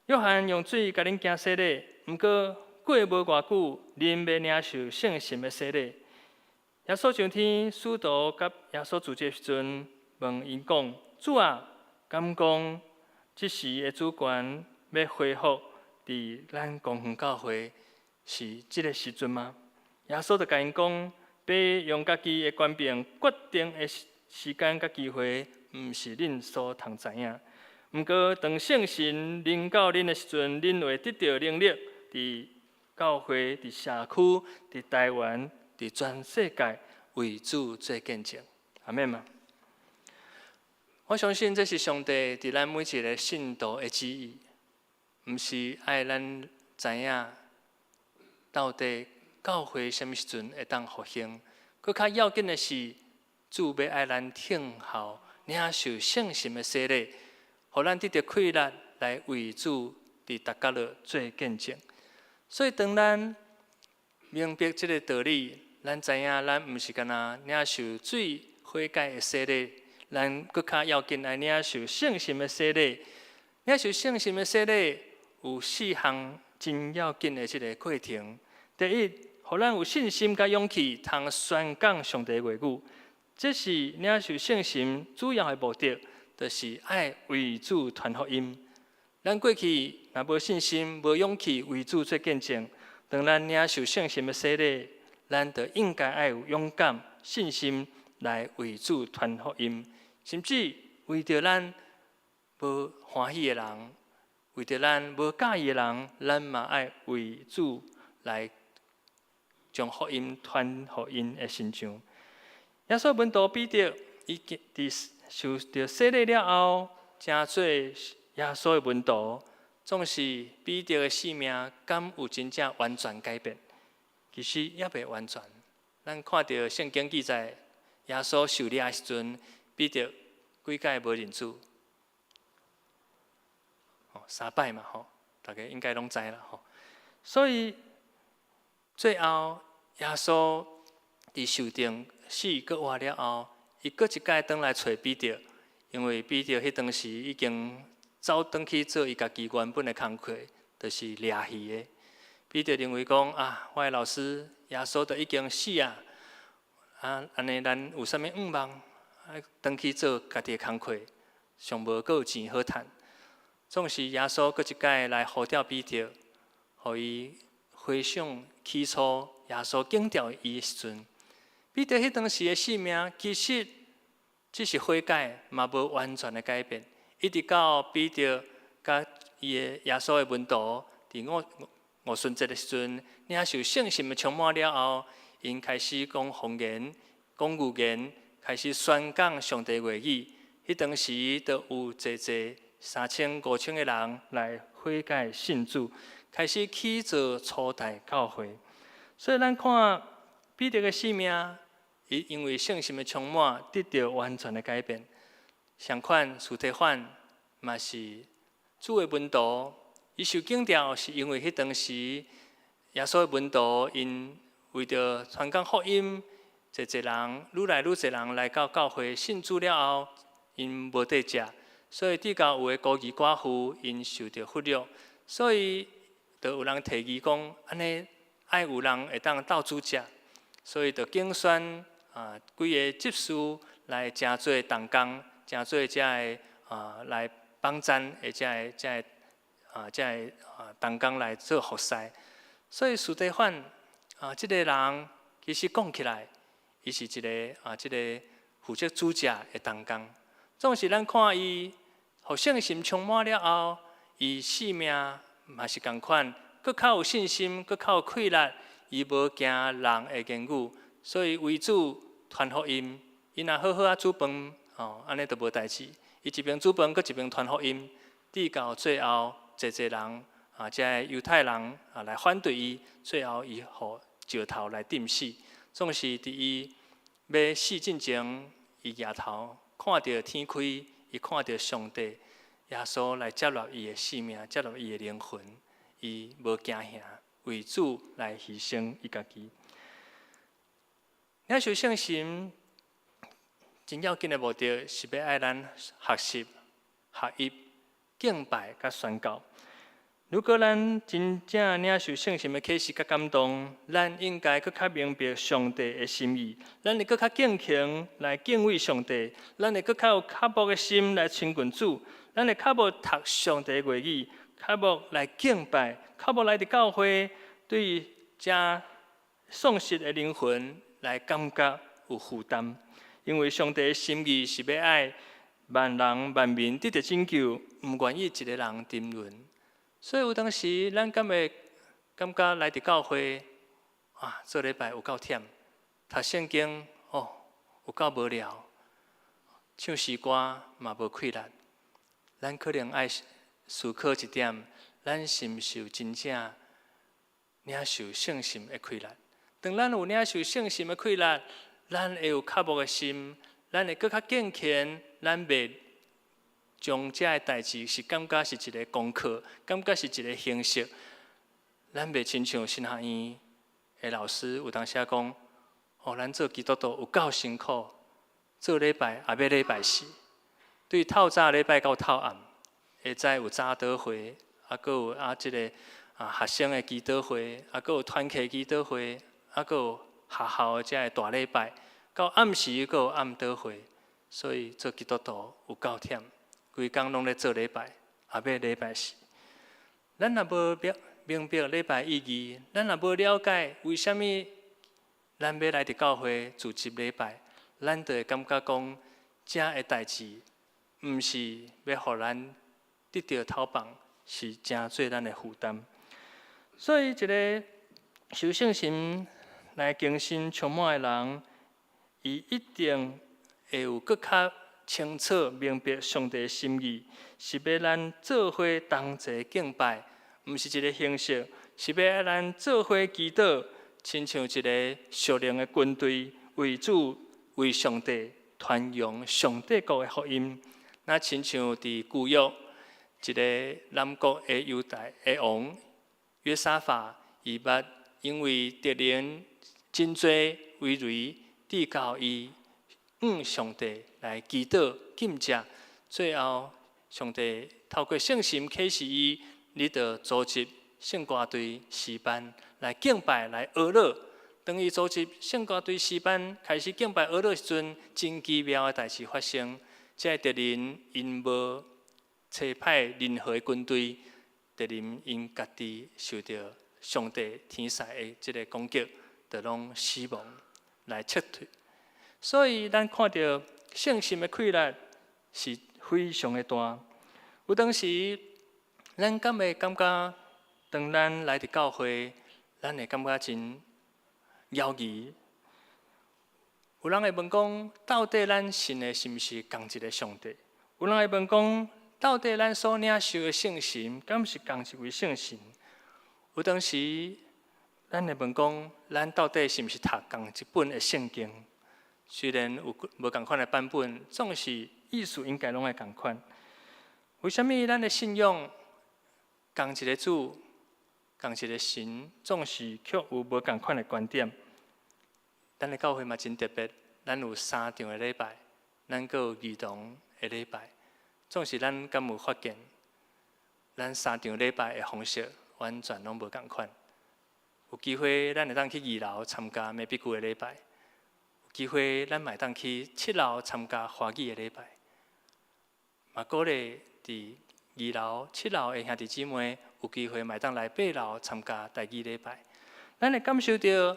C: 約翰用水共恁行洗禮，毋過過無偌久，恁欲領受聖神的洗禮。耶穌上天，使徒佮耶穌住的時陣，問𪜶講：主啊，敢講這時的主權欲恢復佇咱光復教會，是這个時陣嗎？耶穌就共𪜶講：父用家己的權柄決定的時間佮機會，毋是恁所通知影。毋過，當聖神臨到恁的時陣，恁會得著能力，佇教會、佇社區、佇台灣、佇全世界為主做見證。阿們嗎？我相信這是上帝佇咱每一个信徒的旨意，毋是愛咱知影到底教會啥物時陣會當復興。閣較要緊的是，主欲愛咱聽候領受聖神的洗禮，予咱得著氣力來為主佇逐角落做見證。所以，當咱明白這个道理，咱知影咱毋是干焦領受水悔改的洗禮，咱閣較要緊來領受聖神的洗禮。領受聖神的洗禮有四項真要緊的這个過程。第一，予咱有信心佮勇氣，通宣講上帝話語，這是領受聖神主要的目的。就是愛為主傳福音。咱過去若無信心、無勇氣為主做見證，當咱領受聖神的洗禮，咱就應該愛有勇敢、信心來為主傳福音，甚至為著咱無歡喜的人，為著咱無佮意的人，咱嘛愛為主來將福音傳予𪜶的身上。耶穌門徒彼得，伊佇受著洗禮了後，成做耶穌的門徒，總是彼得的生命敢有真正完全改變？其實猶未完全。咱看著聖經記載，耶穌受掠的時陣，彼得幾擺無認主？哦，三擺嘛吼，大家應該攏知啦吼。所以最後耶穌佇受釘死閣活了後，伊閣一擺轉來揣彼得，因為彼得彼當時已經走轉去做伊家己原本的工課，就是掠魚的。彼得認為講啊，我的老師耶穌都已經死啊，啊，按呢咱有啥物向望？啊，轉去做家己的工課，上無閣有錢好趁。總是耶穌閣一擺來呼召彼得，予伊回想起初耶穌揀召伊的時陣，彼得彼當時的生命其實只是悔改，嘛無完全的改變。一直到彼得佮伊的耶穌的門徒佇五旬節的時陣，領受聖神的充滿了後，𪜶開始講方言、講預言，開始宣講上帝話語。彼當時就有濟濟三千五千个人來悔改信主，開始起做初代教會。所以咱看彼得的生命，伊因為聖神的充滿，得著完全的改變。相款，司提反嘛是主的門徒，伊受揀召是因為彼當時耶穌的門徒，𪜶為著傳講福音，濟濟人愈來愈濟人來到教會信主了後，𪜶無得食，所以直到有的孤兒寡婦𪜶受著忽略，所以就有人提議講，按呢愛有人會當鬥煮食，所以就揀選幾个執事來成做同工，成做遮个來幫贊的遮个同工來做服侍。所以司提反這个人其實講起來，伊是一个這个負責煮食的同工。總是咱看伊，予聖神充滿了後，伊生命嘛是仝款，閣較有信心，閣較有氣力，伊無驚人的言語，所以為主傳福音。伊若好好仔煮飯，哦，按呢就無代誌。伊一邊煮飯，閣一邊傳福音，直到最後，濟濟人遮个猶太人來反對伊，最後伊予石頭來釘死。總是佇伊欲死進前，伊舉頭看著天開，伊看著上帝耶穌來接納伊的生命，接納伊的靈魂，伊無驚嚇，為主來犧牲伊家己。領受聖神真要緊的目的是欲愛咱學習、合一、敬拜佮宣告。如果咱真正領受聖神的啟示佮感動，咱應該閣較明白上帝的心意，咱會閣較敬虔來敬畏上帝，咱會閣較有渴慕的心來親近主，咱會較無讀上帝的話語，較無來敬拜，較無來佇教會對遮喪失的靈魂來感覺有負擔，因為上帝的心意是欲愛萬人萬民得著拯救，毋願意一个人沉淪。所以有當時，咱敢會感覺來佇教會啊，做禮拜有夠忝，讀聖經哦有夠無聊，唱詩歌嘛無氣力。咱可能愛思考一點，咱是毋是有真正領受聖神的氣力？當咱有領受聖神的氣力，咱會有渴慕的心，咱會閣較敬虔，咱袂將遮个代誌是感覺是一个功課，感覺是一个形式。咱袂親像神學院的老師有當時仔講：哦，咱做基督徒有夠辛苦，做禮拜也欲禮拜四，對透早禮拜到透暗，會知有早禱會，閣有這个學生的祈禱會，閣有團契祈禱會，閣有學校的遮个大禮拜，到暗時閣有暗禱會。所以做基督徒有夠忝，規工攏咧做禮拜，後尾禮拜四。咱若無明白禮拜意義，咱若無了解為啥物咱欲來佇教會組織禮拜，咱就會感覺講，遮的代誌毋是欲予咱得著頭放，是成做咱的負擔。所以，一个受聖神來更新充滿的人，伊一定會有閣較清楚明白上帝心意，是欲咱做伙同齊敬拜，毋是一个形式，是欲咱做伙祈禱，親像一个屬靈的軍隊，為主為上帝傳揚上帝國的福音。若親像佇舊約一个南國的猶大的王約沙法，伊捌因為敵人真濟圍圍，直到伊向上帝來祈禱禁食，最後上帝透過聖神啟示伊，你著組織聖歌隊詩班來敬拜來哀樂。當伊組織聖歌隊詩班開始敬拜哀樂時陣，真奇妙的代誌發生。這个敵人𪜶無差派任何的軍隊，敵人𪜶家己受著上帝天使的這个攻擊，就攏死亡來撤退。所以咱看著聖心的氣力是非常的大。有當時，咱敢會感覺，當咱來佇教會，咱會感覺真猶疑。有人會問講，到底咱信的是毋是仝一个上帝？有人會問講，到底咱所領受的聖神，敢是仝一位聖神？有當時，咱會問講，咱到底是毋是讀仝一本的聖經？雖然有無仝款的版本，總是意思應該攏會仝款。為啥物咱的信仰仝一个主、仝一个神，總是卻有無仝款的觀點？咱的教會嘛真特別，咱有三場的禮拜，咱閣有兒童的禮拜。總是咱敢有發現，咱三場禮拜的方式完全攏無仝款。有機會咱會當去二樓參加美筆久的禮拜，有機會咱嘛會當去七樓參加華語的禮拜。嘛鼓勵佇二樓、七樓的兄弟姊妹有機會嘛會當來八樓參加台語禮拜。咱會感受著，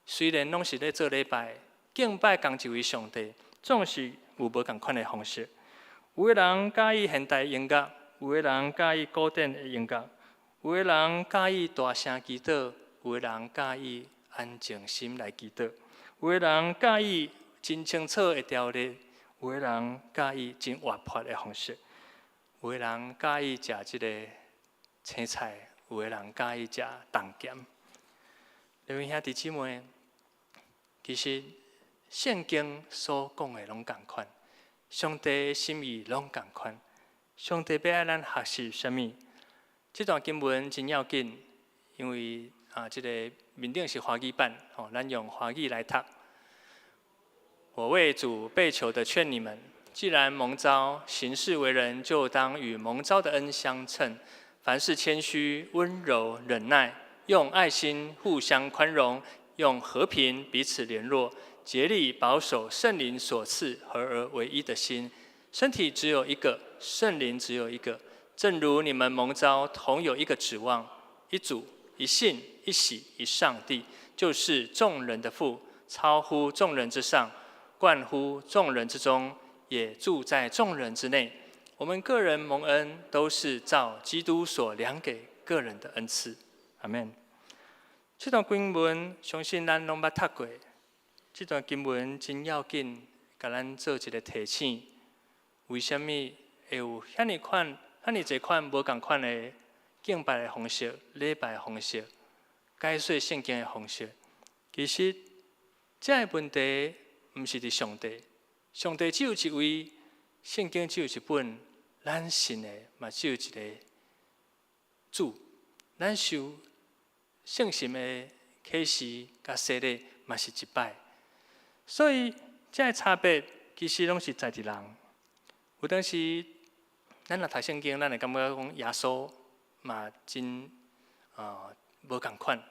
C: 雖然攏是咧做禮拜，敬拜仝一位上帝，總是有無仝款的方式。有的人佮意現代音樂，有的人佮意古典的音樂，有的人佮意大聲祈禱，有的人佮意安靜心來祈禱，有的人佮意真清楚的條例，有的人佮意真活潑的方式，有的人佮意食這个青菜，有的人佮意食重鹹。各位兄弟姊妹，其實聖經所講的攏仝款，上帝的心意攏仝款。上帝欲愛咱學習啥物？這段經文真要緊，因為啊，這個面頂是華語版，吼，咱用華語來讀。我為主被囚的勸你們：既然蒙召行事為人，就當與蒙召的恩相稱。凡事謙虛、溫柔、忍耐，用愛心互相寬容，用和平彼此聯絡，竭力保守聖靈所賜合而為一的心。身體只有一個，聖靈只有一個。正如你們蒙召，同有一個指望，一主、一信、一洗、一上帝，就是眾人的父，超乎眾人之上，貫乎眾人之中，也住在眾人之內。我們各人蒙恩，都是照基督所量給各人的恩賜。阿門。這段經文，相信咱攏捌讀過。這段經文真要緊，共咱做一个提醒。為啥物會有遐爾款、遐爾濟款無仝款的敬拜的方式、禮拜的方式、解說聖經的方式？其實，這个問題毋是佇上帝，上帝只有一位，聖經只有一本，咱信的嘛只有一个主，咱受聖神的啟示佮洗禮嘛是一擺，所以這个差別其實攏是在佇人。有當時，咱若讀聖經，咱會感覺講耶穌嘛真無仝款。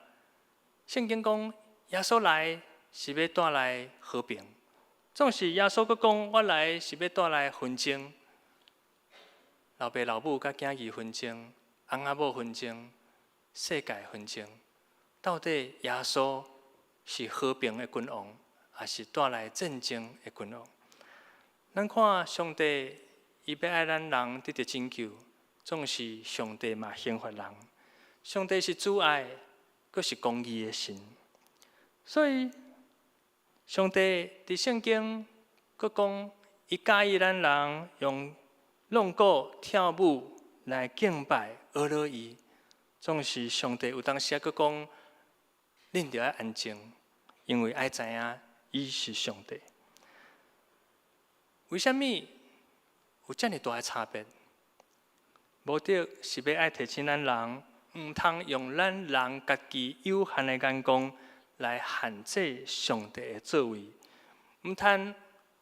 C: 聖經講耶穌來是欲帶來和平，總是耶穌閣講，我來是欲帶來紛爭，老爸老母佮囝兒紛爭，翁仔某紛爭，世界紛爭。到底耶穌是和平的君王，抑是帶來戰爭的君王？咱看上帝，伊欲愛咱人得著拯救，總是上帝嘛刑罰人。上帝是慈愛，閣是公義的神。所以，上帝佇聖經閣講，伊佮意咱人用挵鼓跳舞來敬拜呵咾伊。總是上帝有當時啊，閣講，恁著愛安靜，因為愛知影伊是上帝。為啥物有遮爾大的差別？目的是欲愛提醒咱人，毋通用咱人家己有限的眼光來限制上帝的作為，毋通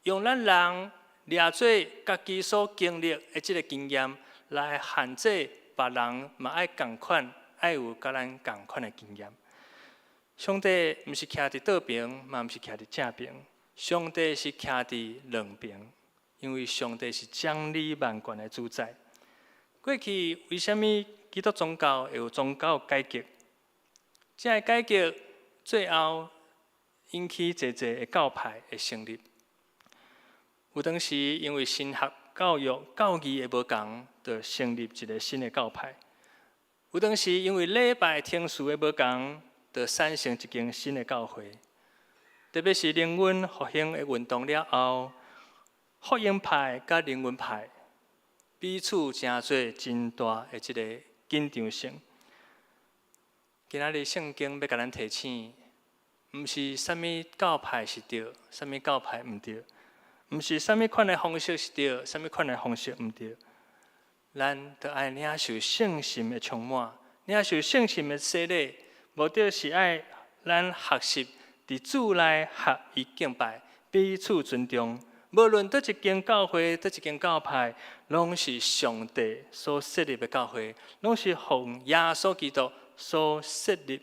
C: 用咱人掠做家己所經歷的這個經驗來限制別人嘛愛仝款，愛有佮咱仝款的經驗。上帝毋是徛佇倒爿，嘛毋是徛佇正爿，上帝是徛佇兩爿，因為上帝是掌理萬權的主宰。過去為啥物基督宗教會有宗教改革？這个改革最後引起濟濟的教派的成立。有當時因為神學教育教義的無仝，就成立一個新的教派。有當時因為禮拜程序的無仝，就產生一間新的教會。特別是靈恩復興的運動了後，福音派佮靈恩派彼此成做真大的這个緊張性。今仔日聖經欲共咱提醒，毋是啥物教派是對，啥物教派毋對，毋是啥物款的方式是對，啥物款的方式毋對。咱著愛領受聖神的充滿，領受聖神的洗禮，目的是愛咱學習佇主內合一敬拜，彼此尊重。無論佗一間教會，佗一間教派，攏是上帝所設立的教會，攏是奉耶穌基督所設立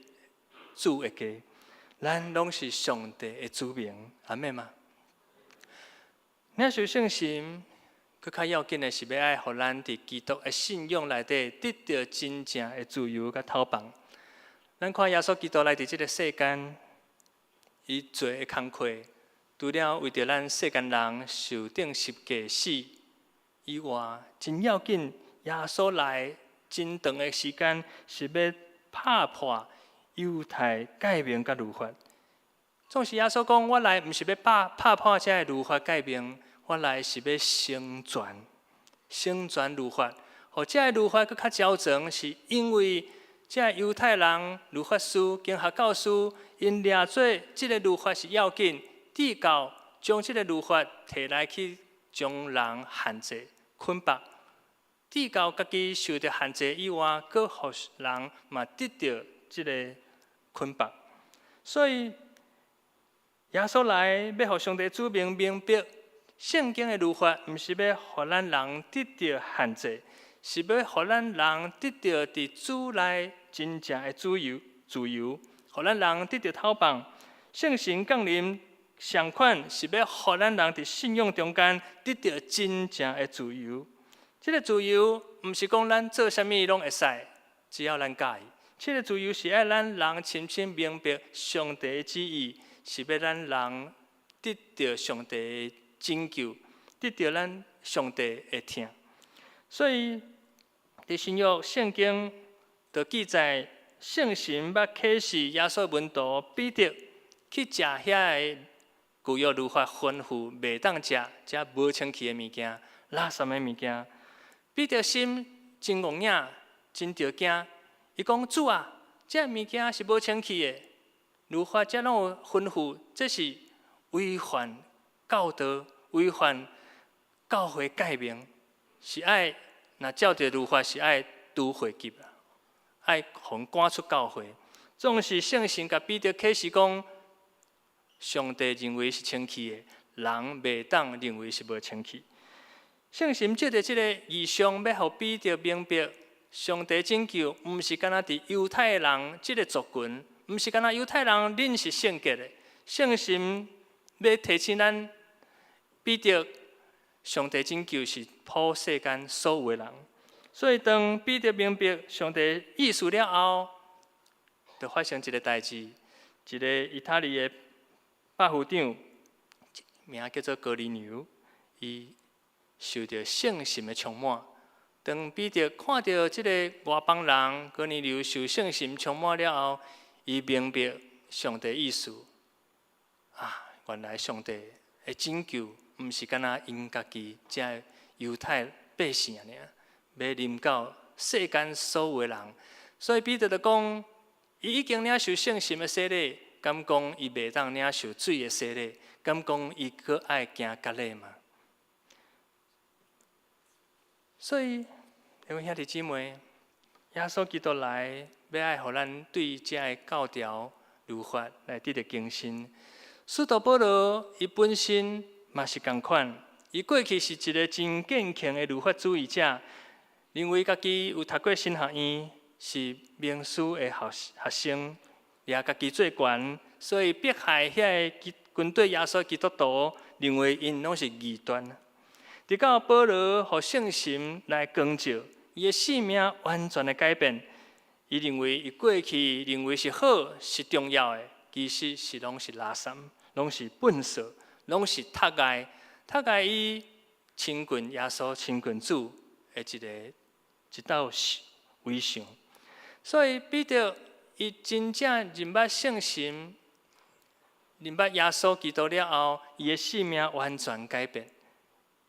C: 主的家。咱攏是上帝的子民，阿們嗎？領受聖神，閣較要緊的是欲愛予咱佇基督的信仰內底得著真正的自由佮透放。咱看耶穌基督來佇這个世間，伊做的工課，除了為著咱世間人受釘十架死以外，真要緊。耶穌來真長的時間是欲拍破猶太誡命佮律法。總是耶穌講：我來毋是欲拍破這个律法誡命，我來是欲成全，成全律法。予這个律法閣較周全，是因為這个猶太人律法師、經學教師，𪜶掠做這个律法是要緊，直到將這个律法提來去將人限制捆綁，直到家己受著限制以外，閣予人嘛得著這个捆綁。所以耶穌來欲予上帝子民明白，聖經的律法毋是欲予咱人得著限制，是欲予咱人得著佇主內真正的自由，自由，予咱人得著透放。聖神降臨仝款是欲予咱人佇信仰中間得著真正的自由。這个自由毋是講咱做啥物攏會使，只要咱佮意。這个自由是愛咱人深深明白上帝的旨意，是欲咱人得著上帝的拯救，得著咱上帝的疼。所以，佇新約聖經就記載，聖神捌啟示耶穌門徒彼得去食遐个舊約律法吩咐袂當食、遮無清氣的物件、垃圾的物件。彼得心真戇影，真著驚。伊講：主啊，這个物件是無清氣的，律法遮攏有吩咐，這是違反教導、違反教會誡命，是愛若照著律法是愛除會籍啦，愛予𪜶趕出教會。總是聖神共彼得啟示講，上帝認為是清氣的，人袂當認為是無清氣。聖神藉著這个異象，欲予彼得明白，上帝拯救毋是干焦佇猶太人這个族群，毋是干焦猶太人恁是聖潔的。聖神欲提醒咱，彼得，上帝拯救是普世間所有的人，所以當彼得明白上帝意思了後，就發生一个代誌，一个意大利的百夫長，名叫做哥尼流，伊受著聖神的充滿。當彼得看著這个外邦人哥尼流受聖神充滿了後，伊明白上帝意思。啊，原來上帝的拯救毋是干焦𪜶家己遮猶太百姓爾，欲臨到世間所有的人。所以彼得就講，伊已經領受聖神的洗禮，敢講伊袂當領受水的洗禮？敢講伊閣愛行割禮嗎？所以，各位兄弟姊妹，耶穌基督來，欲愛予咱對遮个教條律法來得著更新。使徒保羅伊本身嘛是仝款，伊過去是一个真敬虔的律法主義者，認為家己有讀過神學院，是名師的學生，掠家己做懸，所以迫害遐个軍隊耶穌基督徒，認為𪜶攏是異端。直到保羅予聖神來光照，伊的生命完全的改變。伊認為伊過去認為是好是重要的，其實是攏是垃圾，攏是糞掃，攏是窒礙，窒礙伊親近耶穌、親近主的一个一道圍牆。所以彼得伊真正認捌聖神、認捌耶穌基督了後，伊的生命完全改變，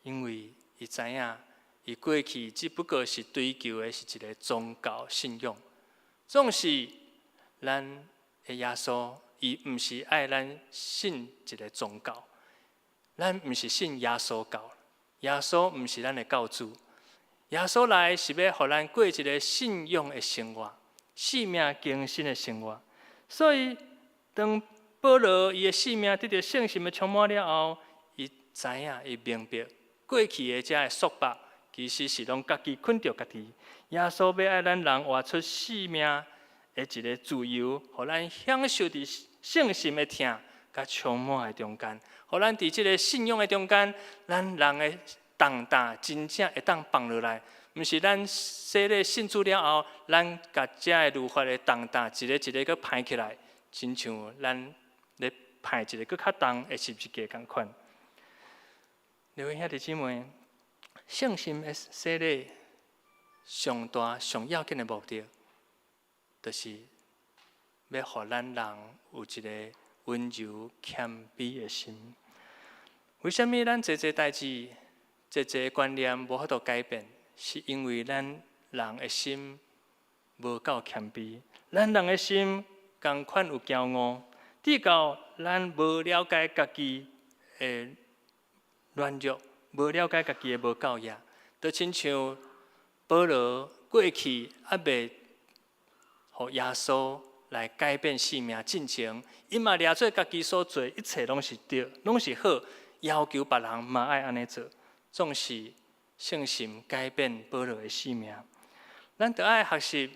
C: 因為伊知影，伊過去只不過是追求的是一个宗教信仰。總是咱的耶穌，伊毋是愛咱信一个宗教，咱毋是信耶穌教，耶穌毋是咱的教主。耶穌來是欲予咱過一个信仰的生活，生命更新的生活。所以，當保羅伊的生命得著聖神的充滿了後，伊知影，伊明白過去的遮个束縛，其實是攏家己睏著家己。耶穌欲愛咱人活出生命的一个自由，予咱享受佇聖神的疼佮充滿的中間，予咱佇這个信仰的中間，咱人的重擔真正會當放落來，毋是咱洗禮信主了後，咱共遮个律法的重擔一个一个閣排起來，親像咱咧排一个閣較重的十字架仝款。各位兄弟姊妹，聖神的洗禮上大上要緊的目的，就是欲予咱人有一个溫柔謙卑的心。為啥物咱濟濟代誌、濟濟觀念無法度改變？是因為咱人的心無夠謙卑，咱人的心仝款有驕傲，直到咱無了解家己的軟弱，無了解家己的無夠額，就親像保羅過去猶未予耶穌來改變生命進前，伊嘛掠做家己所做一切攏是對，攏是好，要求別人嘛愛按呢做，總是聖神改變保羅的生命。咱著愛學習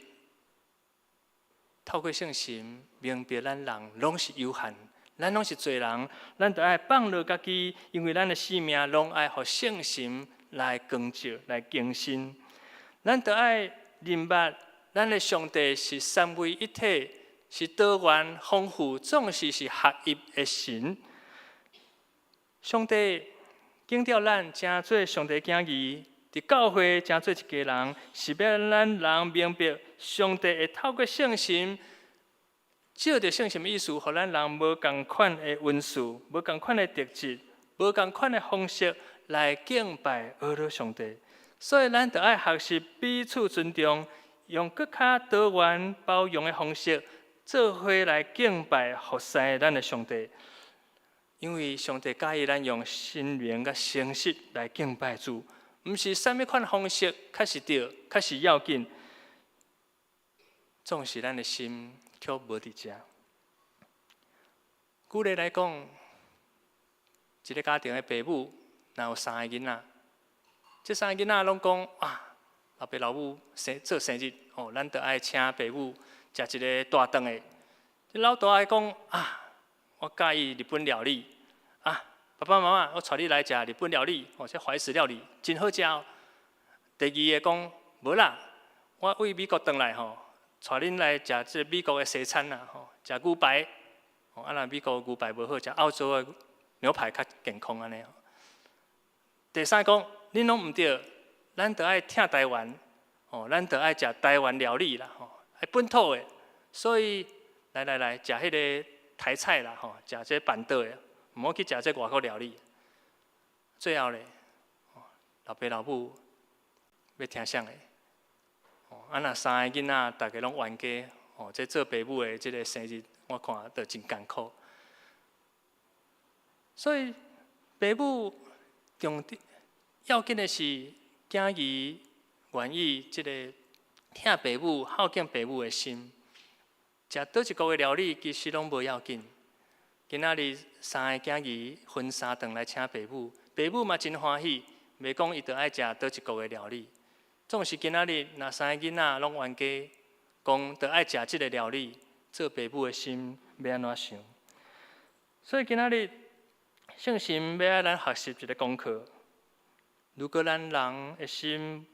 C: 透過聖神明白咱人攏是有限，咱攏是罪人，咱著愛放落家己，因為咱的生命攏愛予聖神來光照、來更新。咱著愛認捌咱的上帝是三位一體，是多元豐富，總是是合一的神。上帝揀著咱成做上帝囝兒，佇教會成做一家人，是欲咱人明白上帝會透過聖神，借著聖神的意思，予咱人無仝款的恩賜，無仝款的特質，無仝款的方式來敬拜阿羅上帝。所以咱著愛學習彼此尊重，用閣較多元包容的方式，做伙來敬拜服侍咱的上帝。因為上帝佮意咱用心靈佮誠實來敬拜主，毋是啥物款方式較是對，較是要緊，總是咱的心卻無佇遮。舉例來講，一个家庭的爸母若有三个囡仔，這三个囡仔攏講啊，老爸老母生做生日，哦，咱著愛請爸母食一个大頓的。這老大的講啊，我佮意日本料理，啊，爸爸媽媽，我帶你來食日本料理，哦，這懷石料理真好食哦。第二个講，無啦，我為美國轉來吼，帶恁來食這美國的西餐啦，吼，食牛排。哦，啊，若美國牛排無好食，澳洲的牛排較健康按呢。第三講，恁攏毋對，咱著愛疼台灣，哦，咱著愛食台灣料理啦，吼，愛本土的。所以，來來來，食彼个台菜啦，吼，食這辦桌的，毋好去食這外國料理。最後咧，老爸老母欲聽啥个？哦，啊，若三个囡仔逐个攏冤家，哦，這做爸母的這个生日，我看就真艱苦。所以，爸母重點要緊的是，囝兒願意這个疼爸母、孝敬爸母的心。食佗一國的料理，其實攏無要緊。今仔日三个囝兒分三頓來請爸母，爸母嘛真歡喜，袂講伊著愛食佗一國的料理。總是今仔日，若三个囡仔攏冤家，講著愛食這个料理，做爸母的心欲按怎想？所以今仔日聖神欲愛咱學習一个功課。如果咱人的心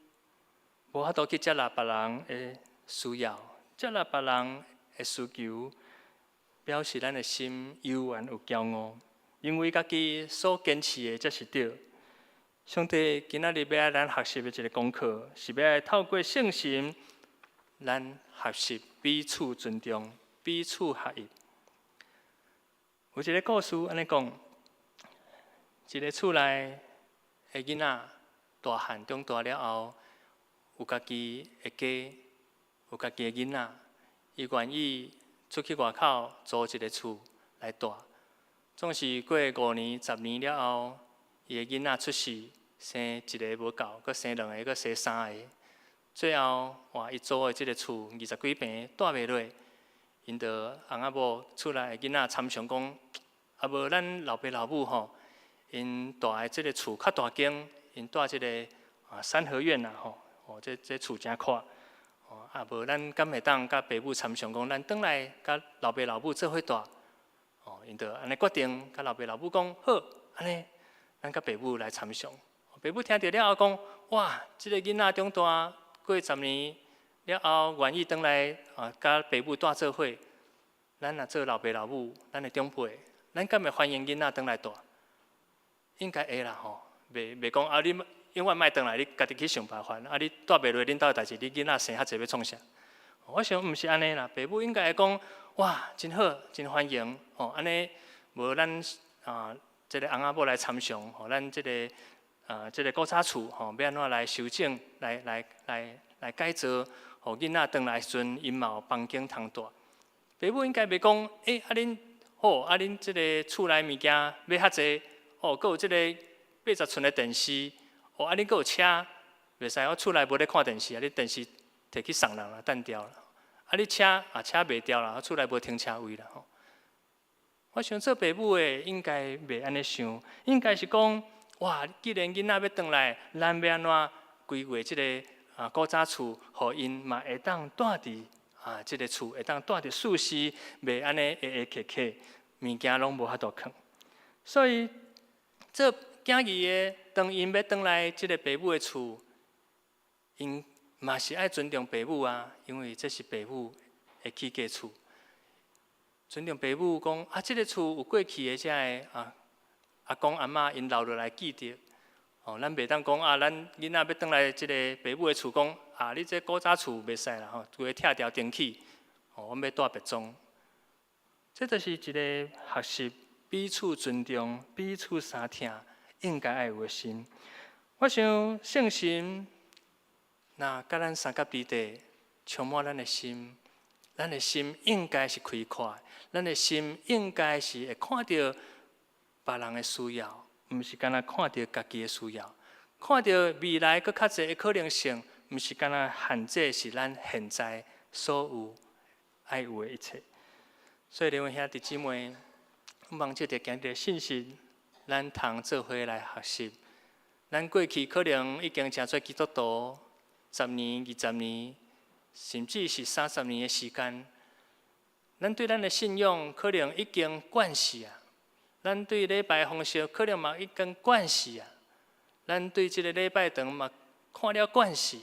C: 無法度去接納別人的需要，接納別人的需求，表示咱的心猶原有驕傲，認為家己所堅持的才是對。上帝今仔日欲愛咱學習的一个功課，是欲愛透過聖神，咱學習彼此尊重、彼此合一。有一个故事按呢講，一个厝內的囡仔大漢長大了後，有家己的家，有家己的囡仔，伊願意出去外口租一个厝來蹛。總是過5年、10年了後，伊的囡仔出世，生一个無夠，閣生兩个，閣生三个。最後，哇！伊租的這个厝20幾坪，蹛袂落，𪜶就翁仔某厝內的囡仔參詳講，啊無咱老爸老母吼，𪜶蹛的這个厝較大間，𪜶蹛這个啊三合院啦吼，哦這厝誠闊，哦啊無咱敢會當佮爸母參詳講，咱轉來佮老爸老母做伙蹛，哦𪜶就按呢決定，佮老爸老母講好，按呢咱佮爸母來參詳。爸母聽著了後講，哇，這个囡仔長大過10年了後，願意轉來啊，佮爸母蹛做伙。咱若做老爸老母，咱的長輩，咱敢會歡迎囡仔轉來蹛？應該會啦吼，袂袂講啊！你永遠莫轉來，你家己去想辦法。啊，你蹛袂落恁兜的代誌，你囡仔生較濟欲創啥？我想毋是按呢啦，爸母應該會講，哇，真好，真歡迎吼。按呢無咱啊，這个翁仔某來參詳，吼，咱這个啊，這个古早厝吼，欲按怎來修整，來來來來改造，予囡仔轉來時陣，𪜶嘛有房間通蹛。爸母應該袂講，欸，啊恁好，啊恁這个厝內物件買較濟，哦，閣有這个80寸的電視，哦，啊恁閣有車，袂使，我厝內無咧看電視啊，你電視摕去送人啦，擲掉啦。啊，你車啊車賣掉啦，厝內無停車位啦吼。我想做爸母的應該袂按呢想，應該是講，哇，既然囡仔欲轉來，咱欲按怎規劃這个啊古早厝，予𪜶嘛會當蹛佇啊這个厝，會當蹛佇舒適，袂按呢下下磕磕，物件攏無法度囥。所以做囝兒的，當𪜶欲轉來這个爸母的厝，𪜶嘛是愛尊重爸母啊，因為這是爸母的起家厝。尊重爸母講啊，這个厝有過去的這个啊阿公阿嬤𪜶留落來記得。哦，咱袂當講啊，咱囡仔欲轉來這个爸母的厝講啊，你這古早厝袂使啦吼，規个拆掉重起，哦，阮欲蹛別莊。這就是一個學習彼此尊重、彼此相疼應該愛有的心。我想聖神若佮咱相佮彼地，充滿咱的心，咱的心應該是開闊，咱的心應該是會看著別人的需要，毋是干焦看著家己的需要，看著未來閣較濟的可能性，毋是干焦限制是咱現在所有愛有的一切。所以，兩位兄弟姊妹，望藉著今日的信息，咱通做伙來學習。咱過去可能已經成做基督徒十年、20年，甚至是30年的時間，咱對咱的信仰可能已經慣勢啊。咱對禮拜方式可能嘛已經慣勢啊。咱對這个禮拜堂嘛看了慣勢，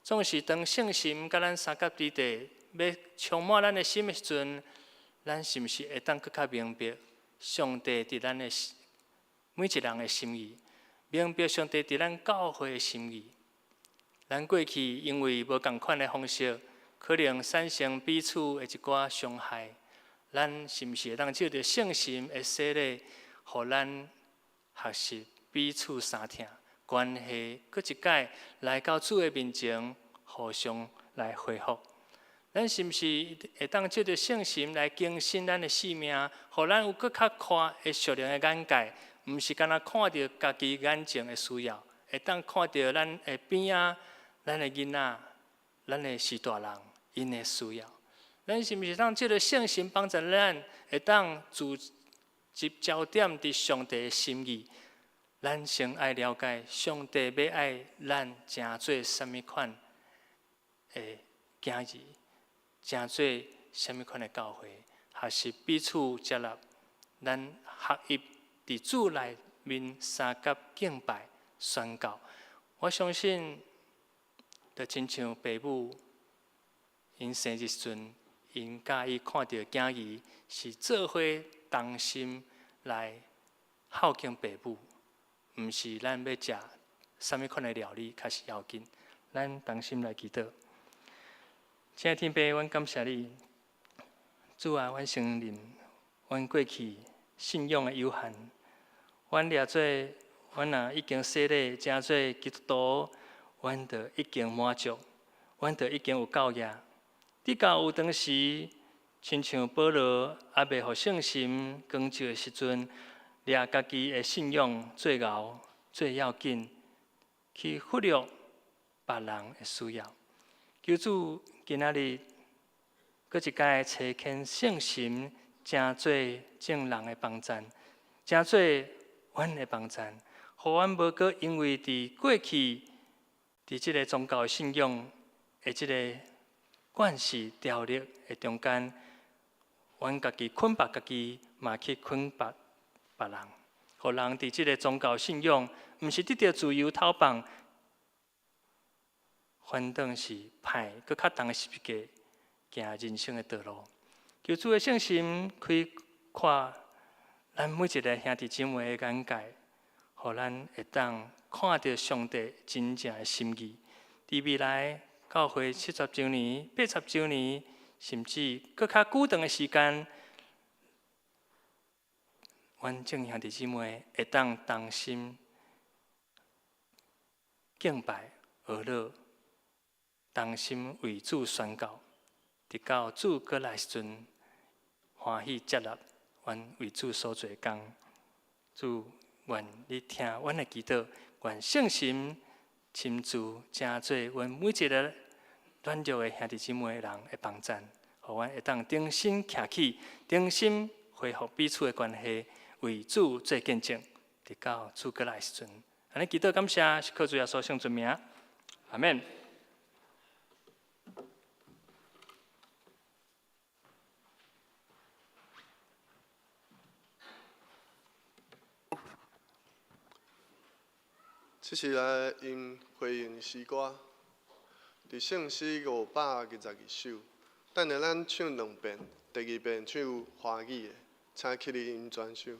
C: 總是當聖神佮咱相佮之地，欲充滿咱的心的時陣，咱是毋是會當閣較明白上帝佇咱的每一人的心意，明白上帝佇咱教會的心意？咱過去因為無仝款的方式，可能產生彼此的一寡傷害。咱是毋是會當藉著聖神的洗禮，予咱學習彼此相疼，關係閣一擺來到主的面前，互相來恢復？咱是毋是會當藉著聖神來更新咱的生命，予咱有閣較寬的屬靈的眼界，毋是干焦看著家己眼前的需要，會當看著咱的邊仔、咱的囡仔、咱的序大人𪜶的需要？咱是毋是當藉著聖神幫助咱，會當聚集焦點佇上帝的心意？咱先愛了解上帝欲愛咱成做啥物款的囝兒，成做啥物款的教會，學習彼此接納，咱合一佇主內面相佮敬拜宣告。我相信，就親像爸母𪜶生日時陣，𪜶佮意看著囝兒是做伙同心來孝敬爸母，毋是咱欲食啥物款的料理較是要緊。咱同心來祈禱。親愛的天父，阮感謝你，主啊，阮承認，阮過去信仰的有限，阮掠做，阮若已經洗禮，成做基督徒，阮就已經滿足，阮就已經有夠額。直到有當時，親像保羅猶未予聖神光照的時陣，掠家己的信仰做𠢕、做要緊，去忽略別人的需要。求主今仔日閣一擺差遣聖神，成做眾人的幫贊，成做阮的幫贊，予阮無閣因為佇過去佇這个宗教信仰的這个慣勢條例的中間，阮家己捆綁家己，嘛去捆綁別人，予人佇這个宗教信仰，毋是得著自由透放，反轉是派閣較重的十字架行人生的道路。求主的聖神開闊咱每一个兄弟姊妹的眼界，予咱會當看著上帝真正的心意。佇未來教會70週年、80週年，甚至閣較久長的時間，阮眾兄弟姊妹會當同心敬拜、哀禱，同心為主宣告，直到主閣來時陣，歡喜接納阮為主所做的工。主，願你聽阮的祈禱，願聖神親自成做阮每一个軟弱的兄弟姊妹人的幫贊，予阮會當重新徛起，重新恢復彼此的關係，為主做見證，直到主閣來時陣。按呢祈禱感謝，是靠主耶穌聖尊名，阿們。
B: 這是來用回應詩歌，佇聖詩522首。等下咱唱兩遍，第二遍唱華語的，請起立音專守。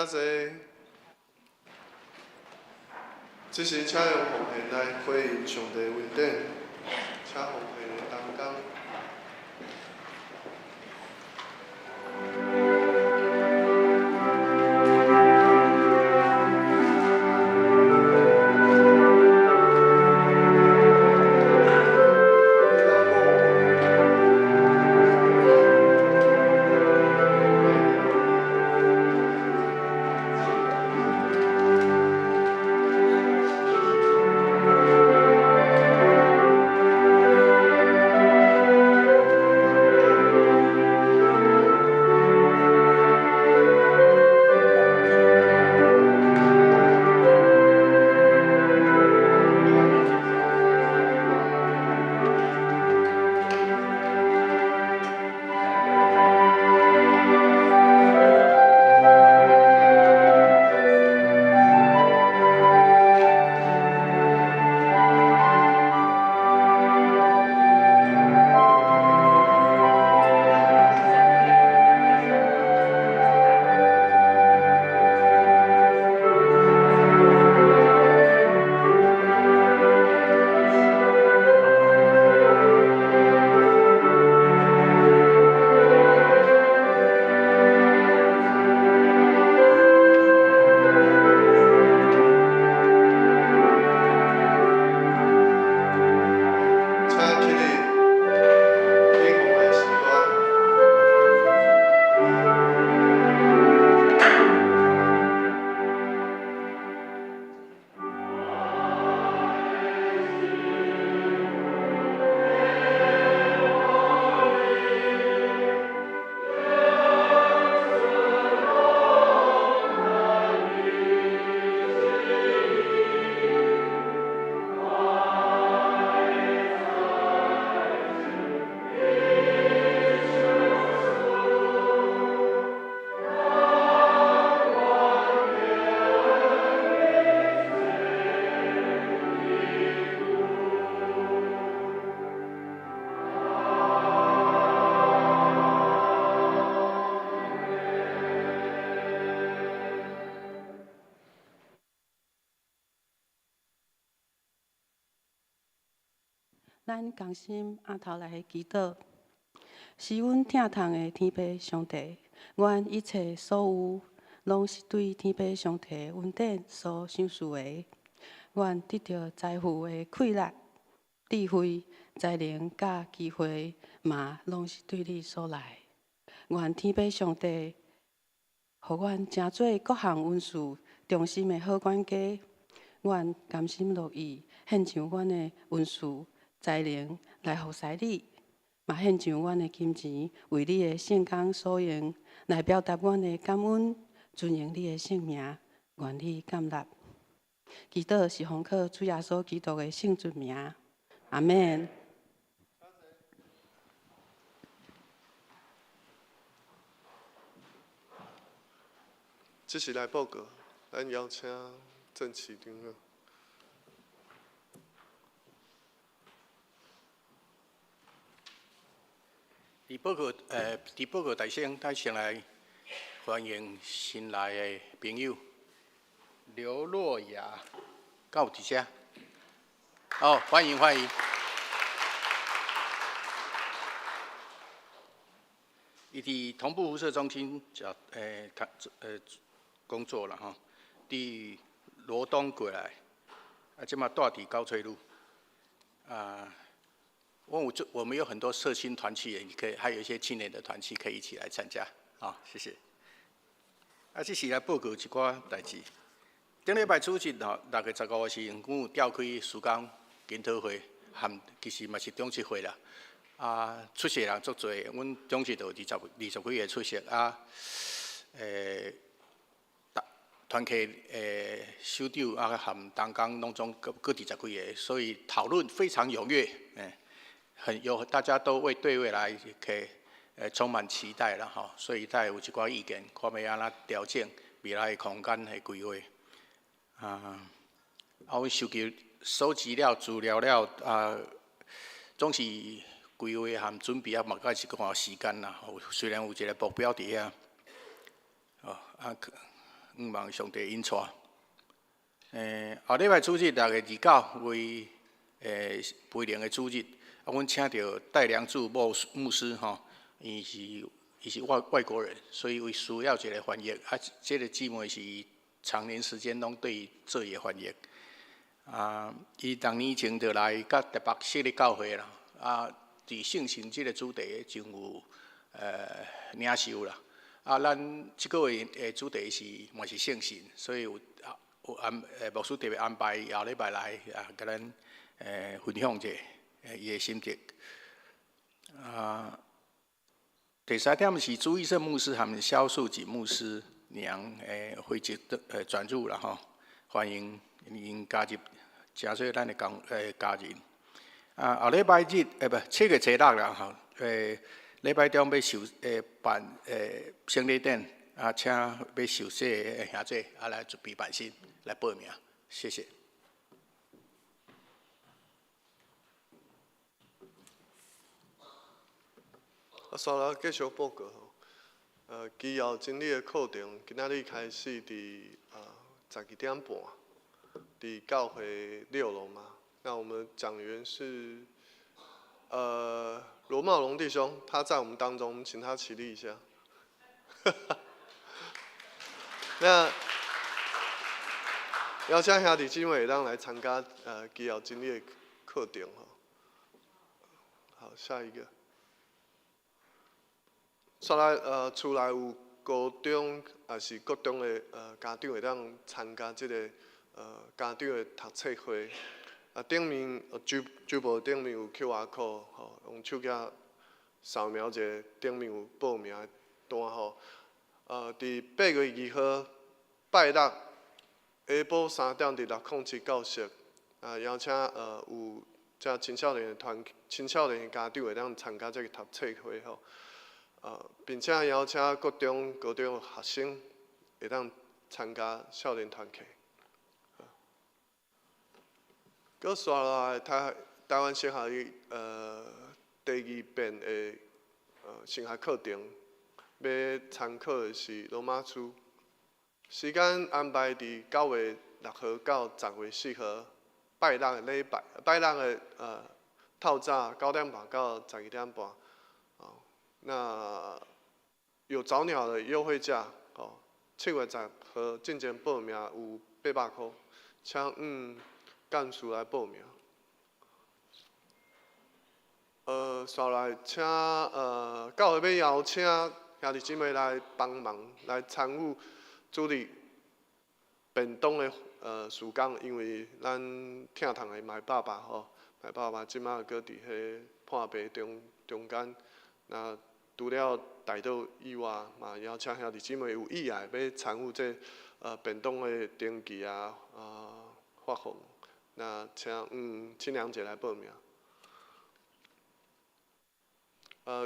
B: 請坐。這時請用奉獻來回應上帝恩典，請奉獻的同工。請起立，領奉的詩歌。
A: 咱同心徛頭來祈禱，是阮疼痛的天父上帝，阮一切所有，攏是對天父上帝恩典所賞賜的。阮得著財富的氣力、智慧、才能佮機會，嘛攏是對你所來。願天父上帝，予阮成做各項恩賜中心的好管家。阮甘心樂意獻上阮的恩賜、才能來服侍你，嘛獻上阮的金錢為你的聖工所用，來表達阮的感恩，尊榮你的聖名，願你感納。祈禱是奉靠主耶穌基督的聖尊名，阿們。
B: 這時來報告，咱邀請鄭市長。
D: 佇報告大先，咱先來歡迎新來的朋友劉若雅，敢有佇遮？哦，歡迎歡迎。伊佇同步輻射中心工作啦吼，佇羅東過來，啊，這馬住佇九翠路，啊。我們有很多社青團契，也可以，還有一些青年的團契可以一起來參加，好，謝謝。啊，這是來報告一寡代誌。頂禮拜主日吼，6月15時，阮有召開事工研討會，含其實嘛是長執會啦。啊，出席人足濟，阮長執就有二十幾个出席啊。團契首長啊含同工攏總閣二十幾个，所以討論非常踴躍，很有，大家都為對未來可充滿期待啦吼，所以才會有一寡意見，看欲按怎調整未來的空間的規劃。啊，阮收集了資料了啊，總是規劃和準備啊，嘛閣是看時間啦。雖然有一個目標佇遐，哦啊，向望上帝引帶。後禮拜主日6月29為培靈的主日，啊，阮請著戴良柱牧師吼，伊是外國人，所以為需要一個翻譯，啊，這個姊妹是長年時間攏對伊做伊的翻譯。啊，伊6年前就來佮台北設立教會啦，啊，佇聖神這個主題真有領受啦。啊，咱這個月的主題是嘛是聖神，所以有牧師特別安排後禮拜來啊，共咱分享者伊的心得。啊，第三點是朱醫生牧師和蕭素錦牧師娘回籍轉入啦吼，歡迎𪜶加入，成做咱的家人。啊，後禮拜日不，7月初6啦吼，禮拜中欲受辦聖禮典，啊，請欲受洗的兄弟啊來準備辦新來報名，謝謝。
B: 啊，煞來繼續報告吼。基要真理的課程，今仔日開始佇12點半，佇教會六樓嘛。那我們講員是羅茂榮弟兄，他在我們當中，請他起立一下。那邀請兄弟姊妹會當來參加基要真理的課程吼。好，下一個。煞來厝內有高中抑是國中的家長會當參加這个家長的讀冊會。啊，頂面主播頂面有 QR code 吼，用手機掃描一下，頂面有報名的單吼。佇8月2號拜六下晡3點佇607教室，啊，邀請有這青少年的團，青少年的家長會當參加這个讀冊會吼。並且邀請國中、高中學生會當參加少年團契。閣紲落來，台灣神學第二遍的神學課程，欲參考的是羅馬書。時間安排佇9月6號到10月4號，拜六的禮拜，拜六的透早9點半到12點半。那有早鳥的優惠價，哦，7月10號進前報名有800塊，請幹事來報名。煞來請教會欲邀請兄弟姊妹來幫忙來參與主日便當的事工，因為咱疼痛的麥爸爸吼，麥爸爸這馬閣佇彼破病中間。那除了代禱以外，嘛邀請兄弟姊妹有意愛欲參與這便當的登記啊，發放。那請清涼姐來報名。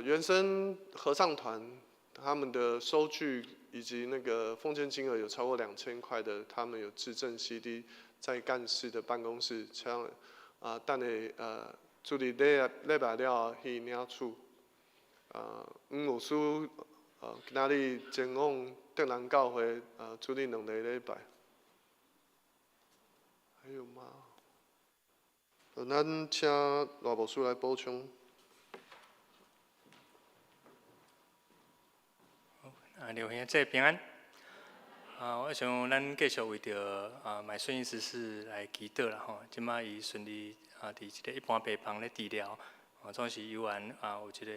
B: 原聲合唱團他們的收據以及那個奉獻金額有超過2000塊的，他們有致贈 CD 在幹事的辦公室，請啊，等下主日禮拜了後去領取。黃牧師今仔日前往竹南教會主日兩個禮拜。還有嗎？咱請賴牧師來補充。
C: 啊，劉兄姊平安。啊，我想咱繼續為著麥順醫師來祈禱啦吼。這馬伊順利啊，佇這个一般病房咧治療。哦，總是猶原啊，有這个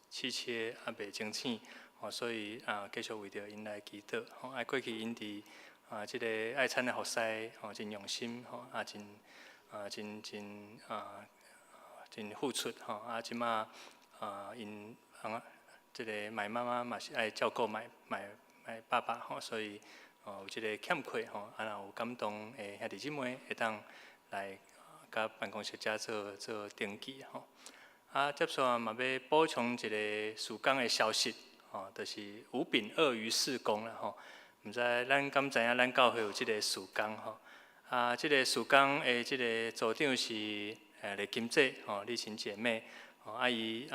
C: 氣切啊袂清醒，哦，所以啊，繼續為著𪜶來祈禱。吼，啊，過去𪜶佇這个愛餐的服侍，吼，真用心，吼，啊，真啊，真真啊，真付出，吼，啊，這馬啊，𪜶啊，這个麥媽媽嘛是愛照顧麥爸爸，吼，所以哦有這个欠缺，吼，啊，若有感動的兄弟姊妹會當來佮辦公室遮做做登記，吼。啊，接續嘛欲補充一个事工的消息，吼，就是五餅二魚事工啦，吼。毋知咱敢知影咱教會有這个事工，吼。啊，這个事工的這个組長是李金姐，吼，麗琴姐妹，吼，啊伊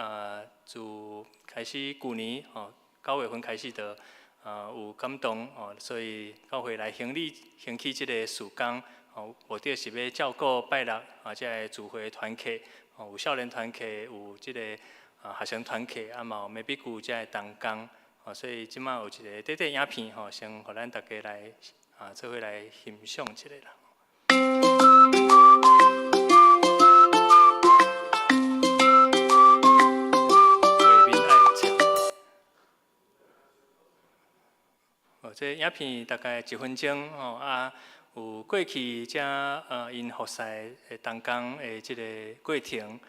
C: 自開始舊年吼9月份開始就有感動哦，所以教會來興起興起這个事工哦，目的是欲照顧拜六啊，這个聚會團契哦，有少年團契，有這个學生團契，啊嘛有美比久這个同工哦，所以這馬有一个短短影片吼，先予咱大家來做伙來欣賞一下啦。畫面愛切。哦，這影片大概一分鐘吼，啊，有過去遮𪜶服侍的同工的這个過程，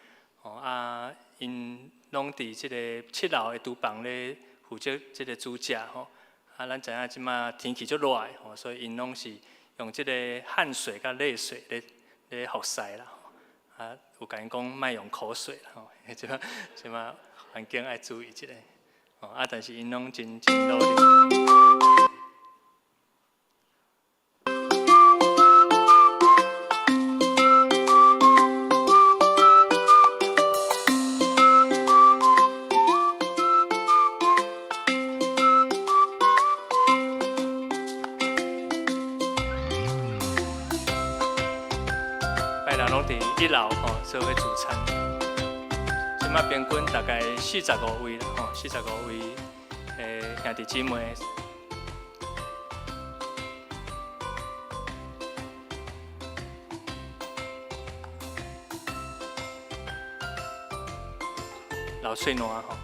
C: 吼啊，𪜶攏佇這个7樓的廚房咧負責這个煮食吼。啊，咱知影這馬天氣足熱的吼，所以𪜶攏是用這个汗水佮淚水咧咧服侍啦。啊，有共𪜶講莫用口水啦吼，這馬這馬環境愛注意一下。吼啊，但是𪜶攏真真努力。拜六攏佇1樓吼做伙聚餐，這馬平均大概45位啦吼，45位的兄弟姊妹。流喙瀾吼。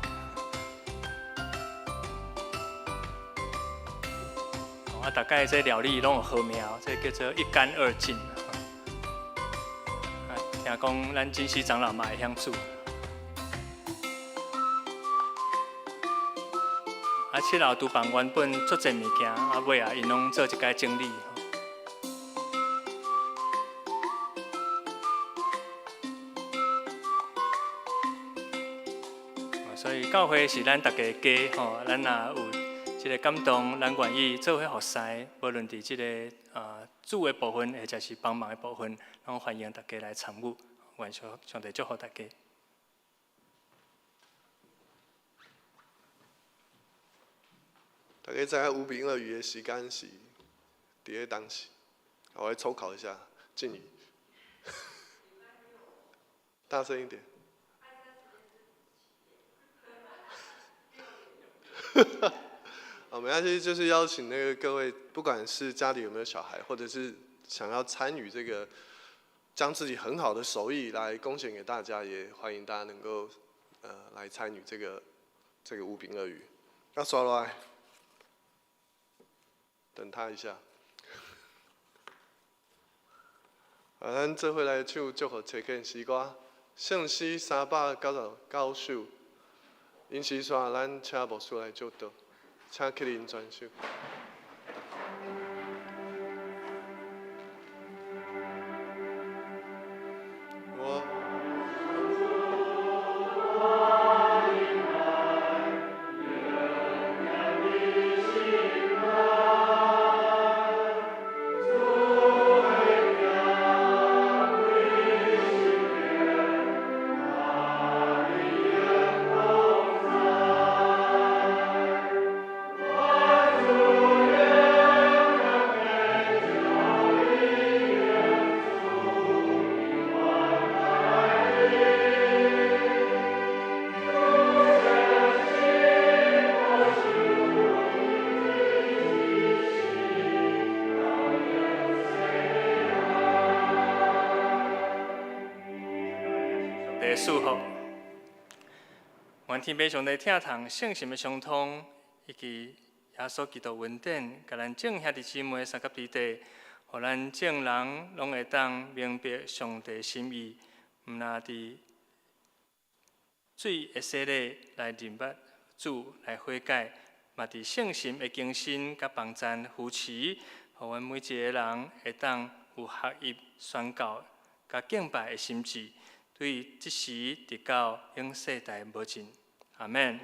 C: 啊，大概這料理攏有號名，這叫做一乾二淨。啊，聽講咱金禧長老嘛會曉煮。啊，7樓廚房原本足濟物件，啊尾仔𪜶攏做一擺整理。所以教會是咱大家的家吼，咱若有這个感動，咱願意做伙服侍，無論佇這个煮的部分，或者是幫忙的部分，攏歡迎大家來參與。願上帝祝福大家。
B: 大家知影五餅二魚的時間是佇咧當時？我來抽考一下，靜怡，大聲一點。好，沒關係，就是邀請那個各位，不管是家裡有沒有小孩，或者是想要參與這個，將自己很好的手藝來貢獻給大家，也歡迎大家能夠，來參與這個五餅二魚。那刷落來，等他一下。啊，咱做伙來唱祝福齊建詩歌，聖詩399首，因時煞咱請牧師來祝禱，請克林傳授。
C: 祝福，願天父上帝疼痛聖神的相通，以及耶穌基督恩典，共咱眾兄弟姊妹相佮彼得，予咱眾人攏會當明白上帝心意，毋但佇水的洗禮來認捌主來悔改，嘛佇聖神的更新佮幫贊扶持，予阮每一個人會當有學習宣告佮敬拜的心志。對這時直到永世代無盡，阿們。